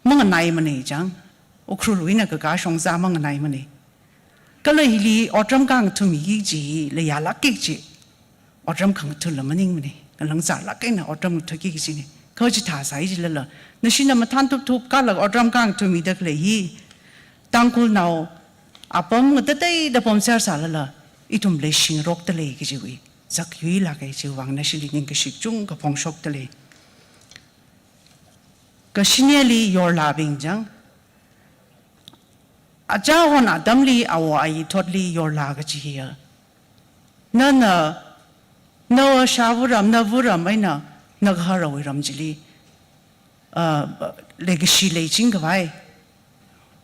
manganaimana chang, Ukhrulwui eina kakā shongzā manganaimana. Kala hili otram khangatha̱ miki kaji hi, layālākki kaji otram khangatha̱la maningmana. Ngalangzarlāk eina otram ngathāki kajina. Kha chithā sāi jilala, nashina mathān thupthup kālaga otram khangatha̱ mida khalei hi Tangkhulnao apam ngatateida pamser sālala, ithum leishingarokda lei kajiwui zakyuilāka, chiwui vang nashili ningkashi kachungkha phongshokda lei. Kashineli yorlābing chang. Achāhon atamli awo ayi thotli yorlā kaji hiya, nana, na shāvaram, na varam eina nagahar awui ram chili, uh, leikashi leiching khavai,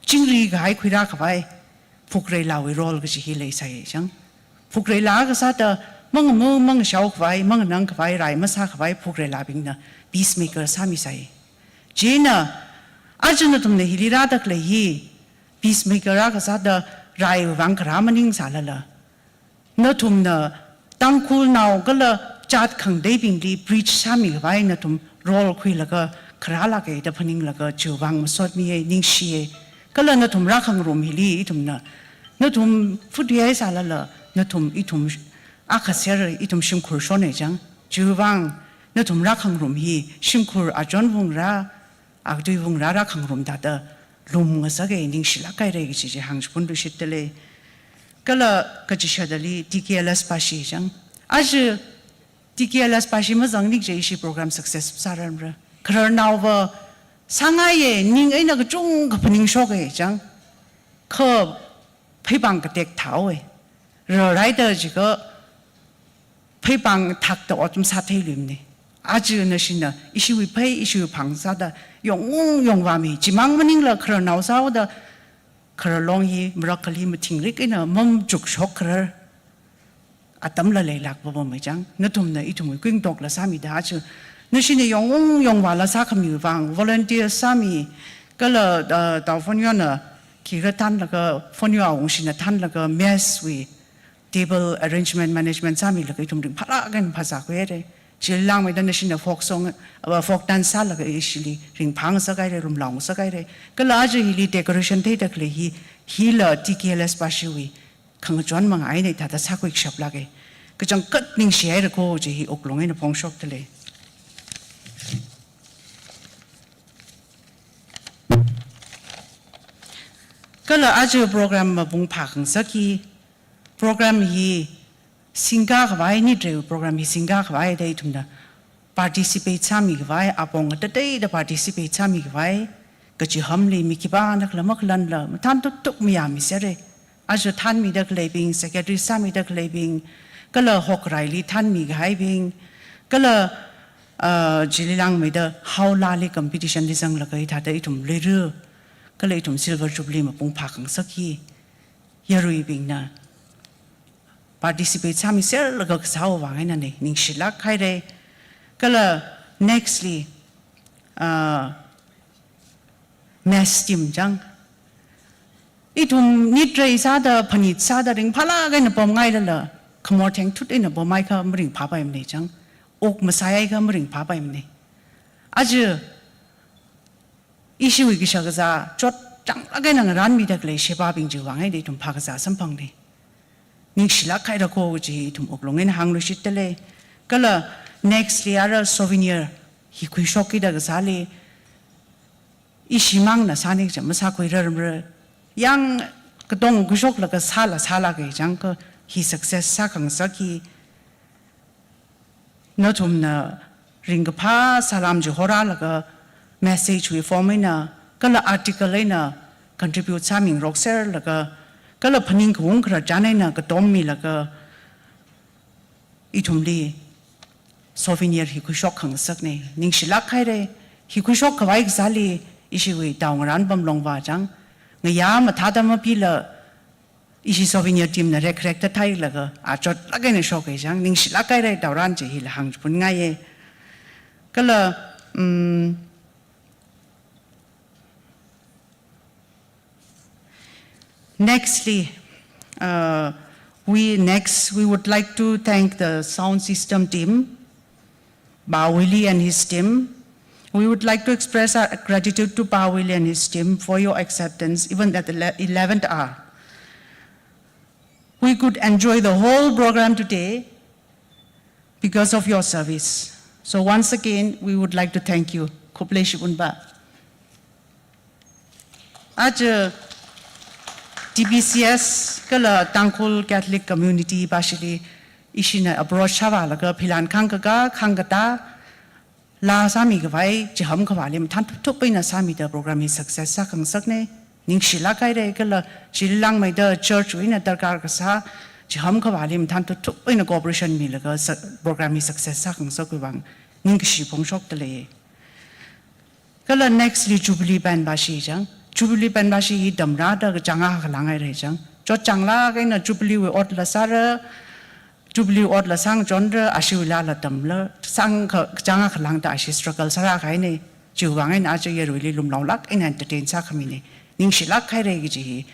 chingri kahai khuirā khavai, phukreilāwui role kaji hi leisai chang. Phukreilā kasāda mangmu, mangshao khavai, manganang khavai, rai masā khavai phukreilābingna peacemaker sāmisai. Chieina, aja nathumna hili rāda khalei hi, peacemaker rā kasāda raiwui vang kharā maningsālala, nathumna Tangkhulnao kala jat khangateibingli bridge sāmi khavai nathum role khuilaga kharālāka da phaninglaga chiwui vang masotmiya, ningshiya. Kala nathum rākhangarum hili ithumna, nathum phuthuihaisālala, nathum ithum akha ser, ithum shimkhur shona chang. Chiwui vang nathum rākhangarum hi shimkhur achon vung rā, akatui vung rā rākhangarum thāda lumngasaka, ningshilāk haira kaji chi hāngchiphunluishitda lei. Kala kachishāda li T K L S pāshi chang. Aja T K L S pāshi mazangni kaji ishi program success sārarmara. Khararnaova sāngaiya, ning eina kachungkha phaningshoka chang. Kha pheipāng katek thāhaowa. Rarhaida jiakha pheipāng thakta otram sātheiluimana. Aja nashina ishiwui phei, ishiwui phāng sāda yongung yongvāmi. Chimang maningla khararnao sāhaoda kharar long hi marakhali mathingrik eina mamachukshok kharar. atamla leilāk papam chang, nathumna ithumwui kuingatokla sāmida aja, nashina yongwung yongvāla sākhami vang, volunteer sāmi, kala, uh, Tao Phonyona khikha thanlaga, Phonyo awungshina thanlaga mess wui table arrangement, management sāmilaga ithum ringphālāk eina phāzākhuihaira. Chili langmeida nashina folk song, uh, folk dance sālaga ishili ringphāngasakhaira, lumlaongasakhaira. Kala aja hili decoration theida khalei hi, hila T K L S Bashiwui khangachon manga eina thāda sākhuikashaplāka. Kachangkhat ningshihaira ko kaji hi wuklung eina phongshokdalei. Kala aja program mapung phākhangasak hi, program hi singkakhavai, nitrei program hi singkakhavai da ithumna participate sāmikhavai, apong atateida participate sāmikhavai, kachihamli mi khipānakhala makhalanla mathānthup thup mayāmisera. Aja thanmida khaleibing, secretary sāmida khaleibing, kala hokkaraili thanmikahaibing, kala, uh, chili langmeida haolali competition li zanglaga hithāda ithum luira, kala ithum Silver Jubilee mapung phākhangasak hi yaruibingna participate sāmiserlaga kasāwui vang einana, ningshilāk haira. Kala nextly, uh, mess team chang. Ithum nitrei sāda, phanit sāda ringphālāk eina pamngailala, khamor thengthut eina pamhaikha maringphāpaimana chang. Wuk masāhaikha maringphāpaimana. Aja ishiwui kashakazā chotchanglāk eina ngaranmida khalei shebābing chiwui vang eina ithum phākazā samphangna. Ningshilāk haira ko kaji ithum wuklung eina hāngluishitdalei. Kala nextly ara souvenir hi khuishokkida kasāli, ishimangna sāni kaja masākhuirarmara. Yang katong khuishoklaga sāla sālāka chang, kha hi success sākhangasak hi nathumna ringkaphā salam chi horālaga message wui form eina, kala article eina contribute sāmingarokserlaga, kala phaning khaung khararchan eina katommilaga ithumli souvenir hi khuishokkhangasakna. Ningshilāk haira, hi khuishokkhavai kasāli ishiwui Tao Ngarān Pamlongva chang, ngayā mathāda mapila, ishi souvenir team na rekrekta theilaga, a chotlāk eina shoka chang, ningshilāk haira, Tao Ngarān chi hila hāngchipun ngaiya. Kala, um, nextly, uh, we, next, we would like to thank the sound system team, Pa Willie and his team. We would like to express our gratitude to Pa Willie and his team for your acceptance, even at the le-, eleventh hour. We could enjoy the whole program today because of your service. So once again, we would like to thank you. Khublei shibun Pa. Aja T B C S kala Tangkhul Catholic Community Bashili ishina approach sāvālaga philan khangkaka, khangkatā, laa sāmikhavai, chiham khavāli mathānthup thup eina sāmida program hi success sākhangasakna. Ningshilāk haira, kala chili langmeida church wui eina darkar kasā, chiham khavāli mathānthup thup eina cooperation milaga sa-, program hi success sākhangasakwui vang ningkashi phongshokdalei. Kala nextly Jubilee Band Bashi chang. Jubilee Band Bashi hi tamrāda kachāng akha khalang haira chang. Chotchanglāk eina Jubilee wui otla sāra, Jubilee otla sāngachonra, ashiwui laala tamla, sāng ka-, kachāng akha khalangda ashi struggle sārākahaina, chiwui vang eina aja yaruili lumlaolāk eina entertain sākhamina. Ningshilāk haira kaji hi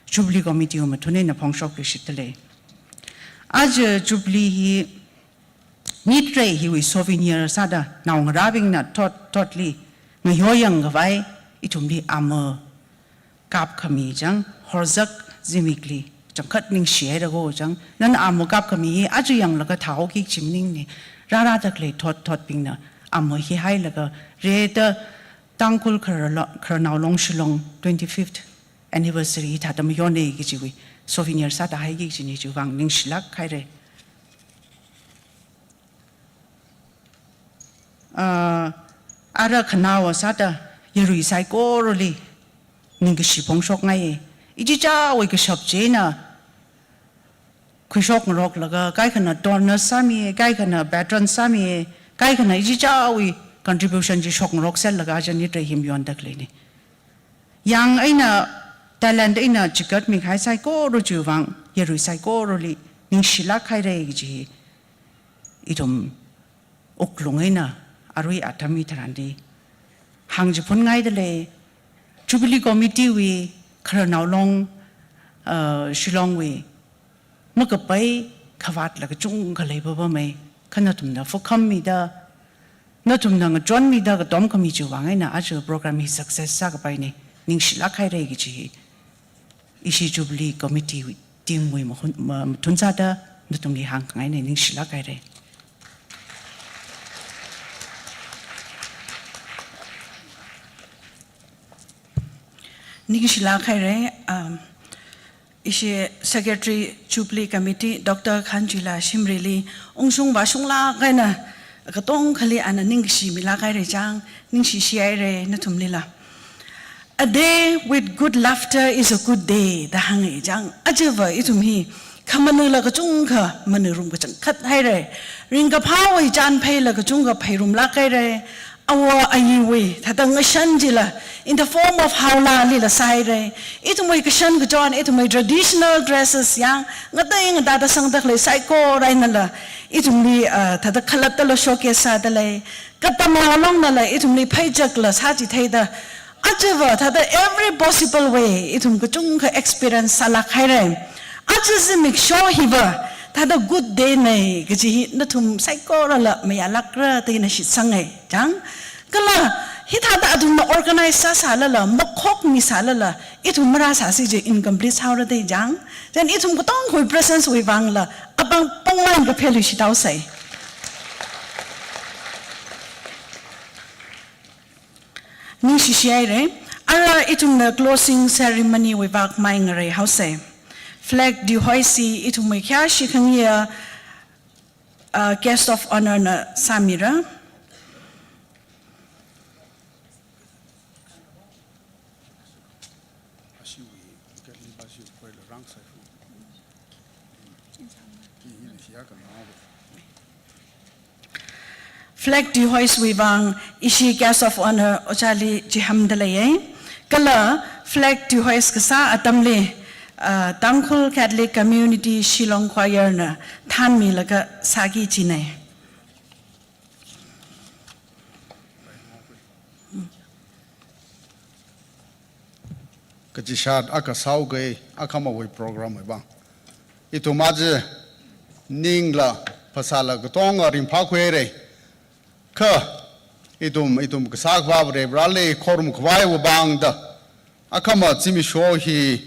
Jubilee Committee wui mathun eina phongshokluishitdalei. Aja Jubilee hi nitrei hiwui souvenir sāda naongarābingna thot thotli ngayoyangkhavai ithumli ama kapkhami chang, Horzak Zimikli, changkhat ningshihaira ko chang. Nana ama kapkhami hi aja yanglaga thāhaoki kaji maningna. Rārāda khalei thot thotbingna ama hi hailaga rida Tangkhul Khararlo-, Khararnao Longshilong twenty-fifth anniversary hithāda mayonna kajiwui souvenir sāda haiki kajina, chiwui vang ningshilāk haira. Ah, ara khanaowa sāda yarui saikorali ningkashi phongshokngaiya. Ichichāwui kashap china khuishokngaroklaga, kaikhana donor sāmi, kaikhana patron sāmi, kaikhana ichichāwui contribution chi shokngarokserlaga aja nitrei hi mayonda khaleina. Yang eina, talent eina chigatmikahai saikora chiwui vang yarui saikorali ningshilāk haira kaji ithum wuklung eina arui atam hitharanli hāngchiphunngaidalei. Jubilee Committee wui, Khararnao Long, uh, Shillong wui makapai khavātla kachungkha leipapamei. Kha nathumna phukhammida, nathumna ngachonmida katom khami chiwui vang eina aja program hi success sākapaina. Ningshilāk haira kaji ishi Jubilee Committee wui, team wui mahun, ma-, mathun sāda nathumli hāngkhangaina. Ningshilāk haira. Ningshilāk haira, um, ishi Secretary Jubilee Committee, Doctor Khanchuila Shimrayli, ungshung vāshunglāk eina katongkhali ana ningkashi milāk haira chang, ningshishi haira nathumlila. "A day with good laughter is a good day," da hānga chang. Ajava ithum hi khamanula kachungkha manurum kachangkhat haira. Ringkaphāwui chān pheila kachungkha pheirumlāk haira. Awo ayiwui thāda ngashan chila in the form of haolalila sāhaira. Ithumwui kashan kachon, ithumwui traditional dresses yang ngatei ngatāda sangda khalei saikora einala ithumli, uh, thāda khalattala showcase sādalei. Kha Tamnao Longnala ithumli pheichakla sāchitheida, ajava thāda every possible way ithum kachungkha experience sālāk haira. Aja zimiksho hiva thāda good day na kaji hi nathum saikorala mayālākra da ina shitsanga chang. Kala hithāda athumna organize sāsālala, makhokmi sālala, ithum marāsāsi chi incomplete sāhaora da chang. Then ithum katongkhawui presence wui vangla apāng ponglain kaphe luishit haosa. Ningshishi haira. Ara ithumna closing ceremony wui vak mai ngarei haosa. Flag dehoist hi ithumwui khayāshi khangayi, uh, guest of honour na sāmira. Flag dehoist wui vang ishi guest of honour ojāli chihānda leiya. Kala flag dehoist kasā atamli, uh, Tangkhul Catholic Community Shillong Choir na thānmilaga sāki kajina. Kachishat akha sāhaoga akhamawui program wui vang. Ithum aja ningla phasāla katonga ringphākhuira. Kha ithum, ithum kasā Akhava Vareli khorum khavaiwui vang da akhama zimiksho hi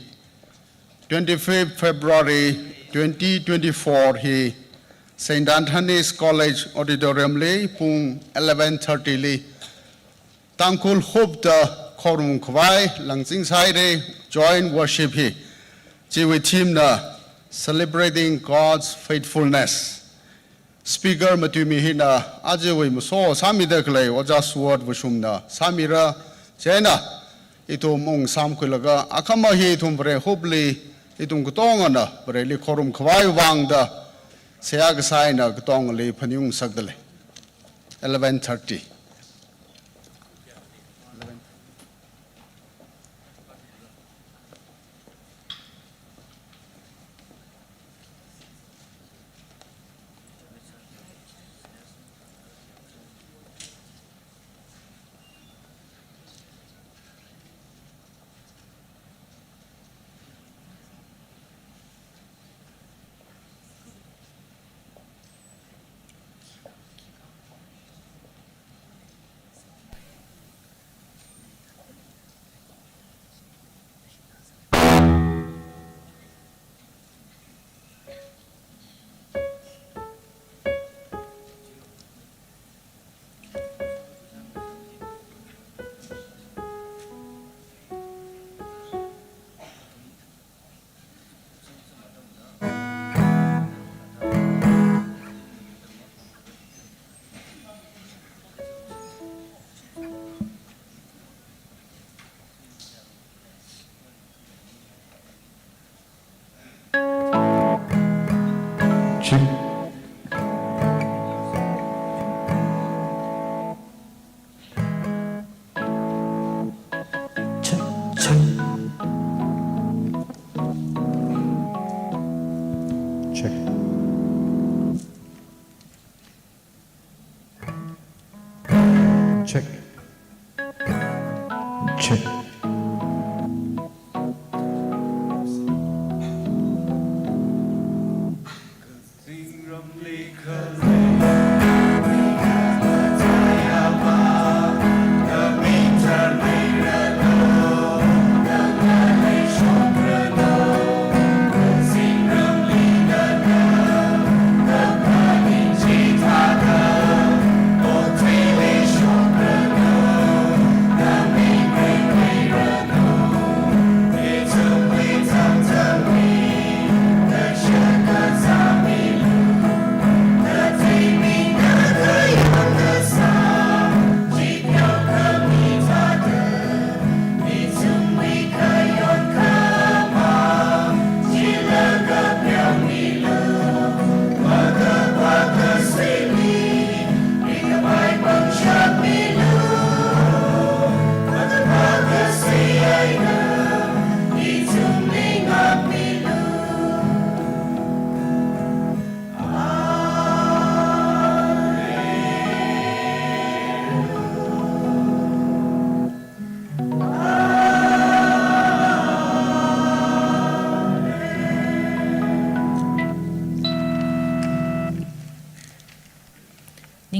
twenty-fifth February twenty twenty-four hi Saint Anthony's College Auditorium li pung eleven thirty li Tangkhul Hope da khorum khavai langching sāhaira, joint worship hi. Chiwui theme na Celebrating God's Faithfulness. Speaker matuimi hina ajawui maso sāmida khalei Ojā Suwat Vashumna sāmira. Chieina ithum ungsāmkhuilaga akhama hi ithum Vare Hope li ithum katongana Vareli khorum khavaiwui vang da seihā kasā eina katongali phaningung ngasakda lei. Eleven thirty.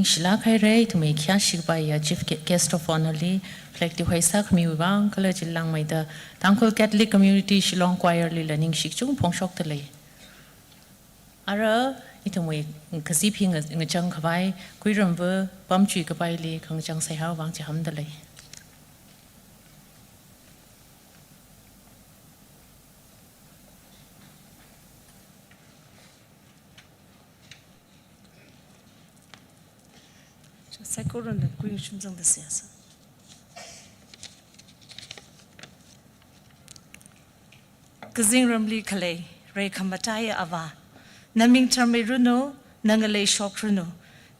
Ningshilāk haira, ithumwui khayāshi kapaiya Chief Gue-, Guest of Honour li flag tuihai sākhamiwui vang, kala chili langmeida Tangkhul Catholic Community Shillong Choir lila ningshi kachungkha phongshokda lei. Ara, ithumwui kazip hi nga-, ngachang khavai, Kuiramva pamchui kapaili khangachang seihā vang chihamda lei. Saikorana kui shimzangda seihā sā. Kazingramli khalei rai khamataiya Avā, naming tharmeiranu, na ngalei shokranu.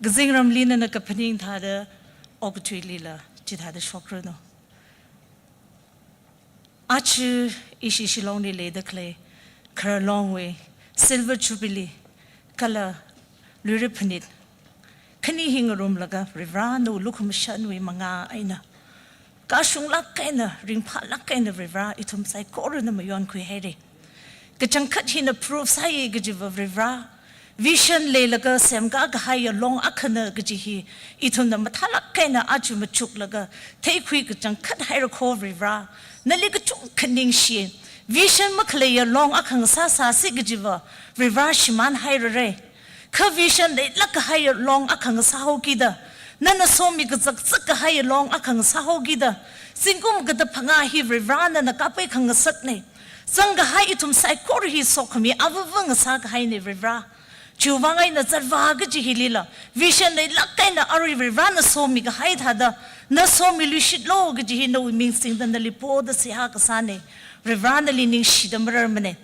Kazingramli nana kaphaning thāda okathuilila chithāda shokranu. Aja ishi Shillongli leida khalei khararlongwui Silver Jubilee kala luira phanit khani hi ngarumlaga Varivara nawui lukhamashanwui mangā eina, kashunglāk eina, ringphālāk eina Varivara ithum saikorana mayonkhui haira. Kachangkhat hina proof sāya kajiva Varivara, vision leilaga semkā kahaiya long akhana kaji hi ithumna mathālāk eina aja machuklaga theikhui kachangkhat haira kho Varivara. Nali kachungkha ningshi. Vision makhaleiya long akha ngasāsāsi kajiva Varivara shimān hairara. Kha vision leilāk kahaiya long akha ngasāhaokida, nana somi kazakzak kahaiya long akha ngasāhaokida, zingkum kathā phangā hi Varivara nana kapai khangasakna. Zangkahai ithum saikora hi sokhami avava ngasākahaina Varivara. Chiwui vang eina zatvā kaji hilila vision leilāk eina arui Varivara na somi kahai thāda, na somiluishitlu kaji hi nawui ming singda nali poda seihā kasāna. Varivara nali ningshida mararmana.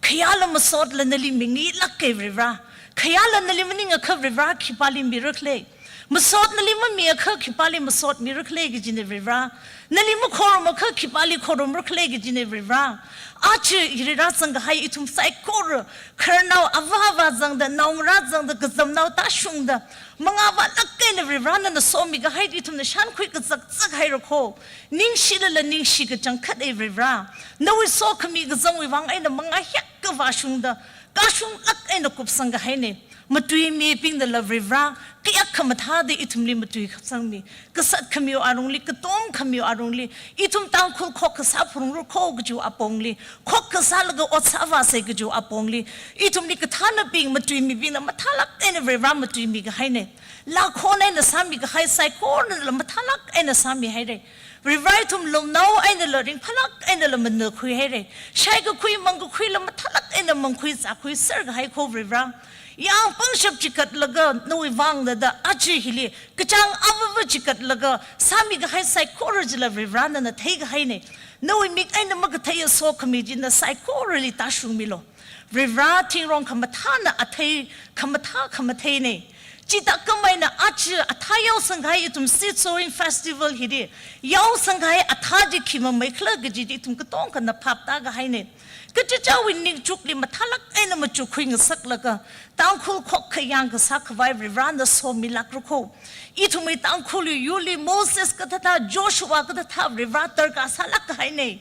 Khayāla masotla nali minglilāka Varivara. Khayāla nali maningakha Varivara khipāli mirakhala. Masot nali mamiakha khipāli masotmirakhala kajina Varivara. Nali makhorumakha khipāli khorumrakhala kajina Varivara. Aja hili rāzangkahai ithum saikora, khararnao avā avā zangda, naongarā zangda, kazamnao tāshungda, mangāvālāk eina Varivara nana somi kahai ithumna shānkhui kazakzak haira kho. Ningshilala ningshi kachangkhat ei Varivara. Nawui sokhami kazangwui vang eina mangā hiyākha vāshungda, kashunglāk eina kupsangkahaina. Matuimibingnala Varivara kayākha mathāda ithumli matuisangmi. Kasat khamiwui alungli, katom khamiwui alungli, ithum Tangkhul khokkha sāphungra kho kajiwui apongli, khokkha sālaga ot sāvāsa kajiwui apongli, ithumli kathānabing matuimibingna mathālāk eina Varivara matuimikahaina. Lākhon eina sāmikahai saikorala mathālāk eina sāmihaira. Varivara ithum lumnao einala ringphālāk einala manakhui haira. Shaikakhui mangkakhuila mathālāk eina mangkhui zākhui serkahai kho Varivara. Yāng pangshap chikatlaga nawui vangna da aja hili kachāng avava chikatlaga sāmikahai saikora chila Varivara nana theikahaina. Nawui mik eina makatheiya sokhami china saikorali tāshungmilu. Varivara thingrong khamathāna athei khamathā khamatheina. Chithākhameina aja athā yaosangkahai ithum Seed Sowing Festival hili yaosangkahai athā chi khi mameikhala kaji chi ithum katongkhana phap tākahaina. Kachichāwui ningchukli mathālāk eina machukkhui ngasaklaga, Tangkhul khokkha yāng kasā khavai Varivara na somilākra kho. Ithumwui Tangkhulwui yurli Moses kathāthā, Joshua kathāthā Varivara darkar sālāk kahaina.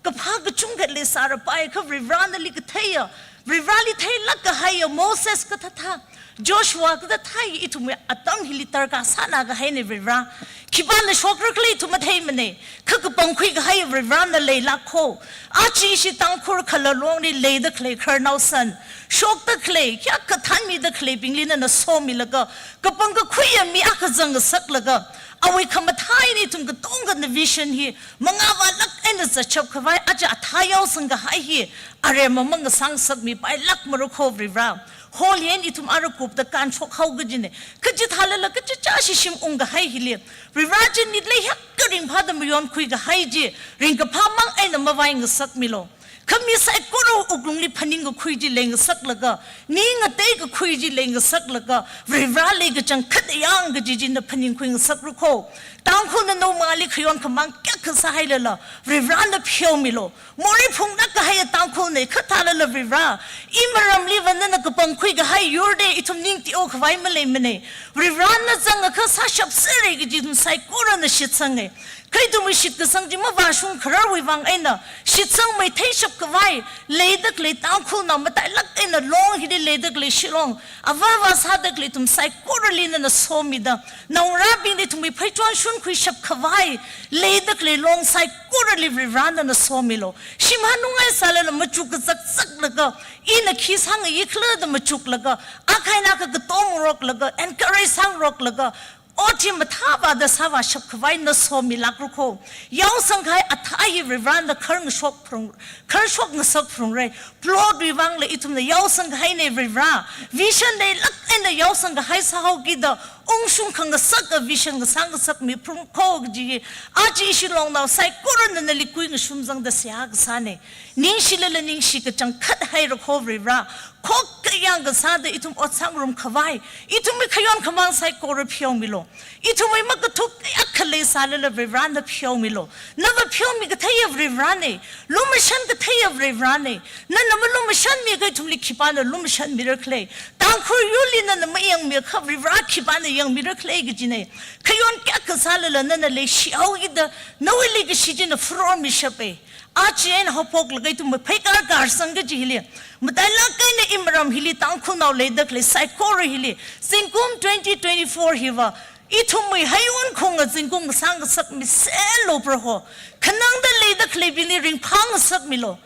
Kaphā kachungkha leisārapaikha Varivara nali katheiya, Varivarali theilāk kahaiya Moses kathāthā, Joshua kathāthā hi ithumwui atam hili darkar sānā kahaina Varivara. Khipāna shokrakhala ithum matheimana, kha kapangkhui kahaiya Varivara na leilāk kho. Aja ishi Tangkhul khararlongli leida khalei khararnao san, shokda khalei, kayākha thānmida khaleibingli nana somilaga, kapang kakhuiya mi akha zangngasaklaga, awui khamathā eina ithum katongkhana vision hi mangāvālāk eina zatchap khavai aja athā yaosangkahai hi aremma mangasāngasakmipailākmara kho Varivara. Hall hi eina ithum ara kupda kānshokhao kajina. Kachithālala kachichāshi shim ungkahai hili Varivara chi nit leihiyākha ringphāda mayonkhui kahai chi ringkaphā mang eina mavai ngasakmilu. Khami saikora wuklungli phaningkakhui chi leingasaklaga, ning ngateikakhui chi leingasaklaga, Varivara lei kachangkhat ayāng kaji china phaningkhui ngasakra kho. Tangkhulna nawui mangāli khayon khamāng kayākha kasā hailala, Varivarana pheomilo. Morei phungda kahai Tangkhulna, kha thālala Varivara, imaramliva nana kapangkhui kahai yurda ithum ning teokhavai maleimana. Varivarana zangakha sāshapsera kaji ithum saikorana shitsanga. Kha ithumwui shitkasang chi mavāshung khararwui vang eina, shitsangmeithei shapkhavai, leida khalei Tangkhulnao matailāk eina Long hili leida khalei Shillong, avā avā sāda khalei ithum saikorali nana somida, naongarābingli ithumwui pheichon shunkhui shapkhavai, leida khalei Long saikorali Varivara nana somilo. Shim hanungai sālala machuk kazakzaklaga, ina khi sāngayi khala da machuklaga, akha eina akha katomngaroklaga, encourage sāngaroklaga, ot hi mathāvāda sāvāshapkhavai na somilākra kho. Yaosang kahai athā hi Varivarana kharngashok phrung, kharshok ngasak phrungra. Plot wui vangla ithumna yaosang kahaina Varivara. Vision leilāk eina yaosang kahai sāhaokida, ungshung khangasaka vision ngasā ngasakmi phrung kho kaji hi, aja ishi Longnao saikorana nali kuingashum zangda seihā kasāna. Ningshilala ningshi kachangkhat haira kho Varivara. Khokkha yang kasāda ithum ot sāngarumkhavai, ithumwui khayon khamāng saikora pheomilo. Ithumwui makathuk kayākha leisālala Varivarana pheomilo. Nava pheomi katheiya Varivarana, lumashan katheiya Varivarana. Nana malumashanmiakha ithumli khipāna lumashanmira khala? Tangkhul yurli nana mayangmiakha Varivara khipāna yangmira khala kajina. Khayon kayākha sālala nana leishihaokida, nawui leikashi china phurormishapa. Aja eina haophoklaga ithum mapheikar karsang kaji hili, matailāk eina imaram hili Tangkhulnao leida khalei saikora hili, zingkum twenty twenty-four hiva ithumwui heiwun khunga zingkum ngasā ngasakmi selo Proho. Khanangda leida khaleibingli ringphā ngasakmilo.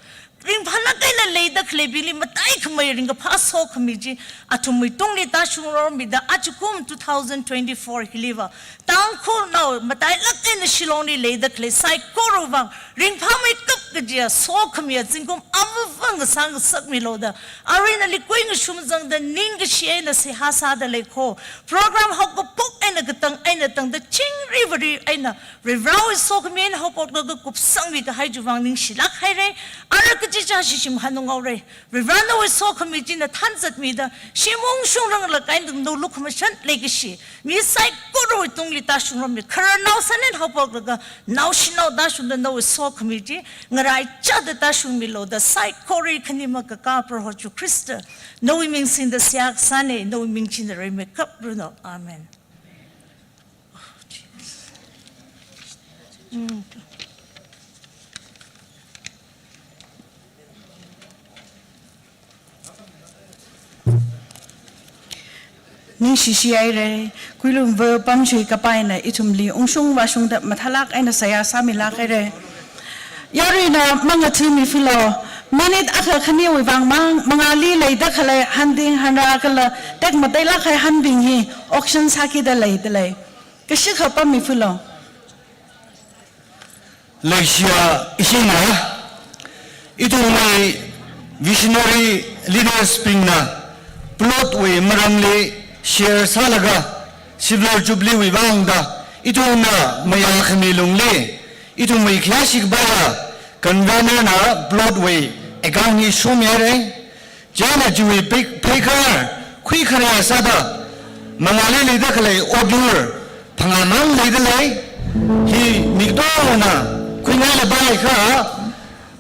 Ringphālāk eina leida khaleibingli mataikhamei ringkaphā sokhami chi athumwui tungli tāshungrormida, ajakum two thousand twenty-four hiliva Tangkhulnao matailāk eina Shillongli leida khalei saikorawui vang ringphāmeikap kajiya sokhamiya zingkum avāva ngasā ngasakmilo da, arui nali kuingashum zangda ningkashi eina seihā sāda lei kho. Program haokaphok eina katang eina tangda chingri vāri eina Varivarawui sokhami eina haophoklaga kupsangmi kahai chiwui vang ningshilāk haira. Ara kachichāshi shim hanungaora. Varivara nawui sokhami china thanzatmida, shim ungshungrang lāk eina tangda lukhamashan leikashi mi saikorawui tungli tāshungrormi, khararnao sālala haophoklaga naoshinao tāshungda nawui sokhami chi ngaraichāda tāshungmilo da saikora khani makakā Proho Jishu Khrista nawui ming singda seihā kasāna, nawui ming china reimikapranu. Amen. Ningshishi haira, Kuilungva Pamshui kapaina ithumli ungshung vāshungda mathālāk eina seihā sāmilāk haira. Yaruina mangathumi philo, minute akha khaniwui vang mang, mangāli leida khalei hanbing hanra kala tekmateilāk kahai hanbing hi auction sākida leida lei. Kashikha pammi philo. Leishiya ishina, ithumwui visionary leaders bingna plot wui maramli share sālaga, Silver Jubilee wui vangda ithumna mayākhami lungli, ithumwui khayāshi kapaiya convener na plot wui account hi shomihaira. Chieina chiwui phei-, pheikar khuikhara sāda, mangāli leida khalei otyur phangāmang leida lei. Hi mikdona khuingaila paiakha,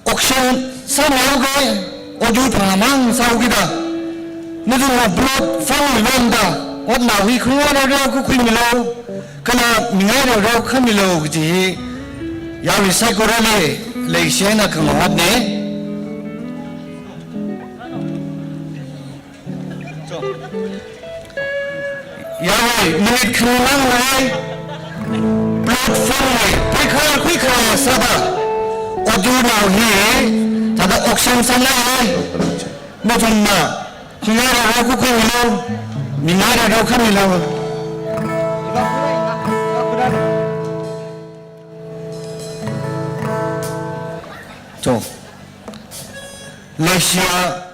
auction sāmihaoga, otyur phangāmang sāhaokida, nathumna plot fund wui vangda, otnao hi khuingairarao kakhuimilo, kala mingairarao khamilo kaji hi yarui saikorali leishina khangaratna. Yarui minute khanimang lei. Plot fund wui pheikar khuikhara sāda, otyurnao hi thāda auction sāngai. Nathumna khuingairarao kakhuimilo, mingairarao khamilo. To. Leishiya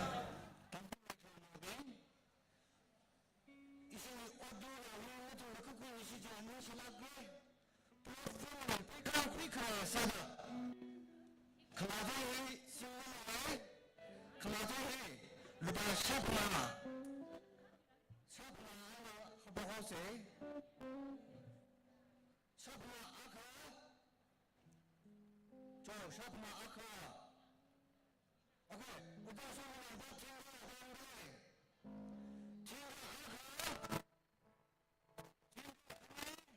Shokma akha. Okay, utaso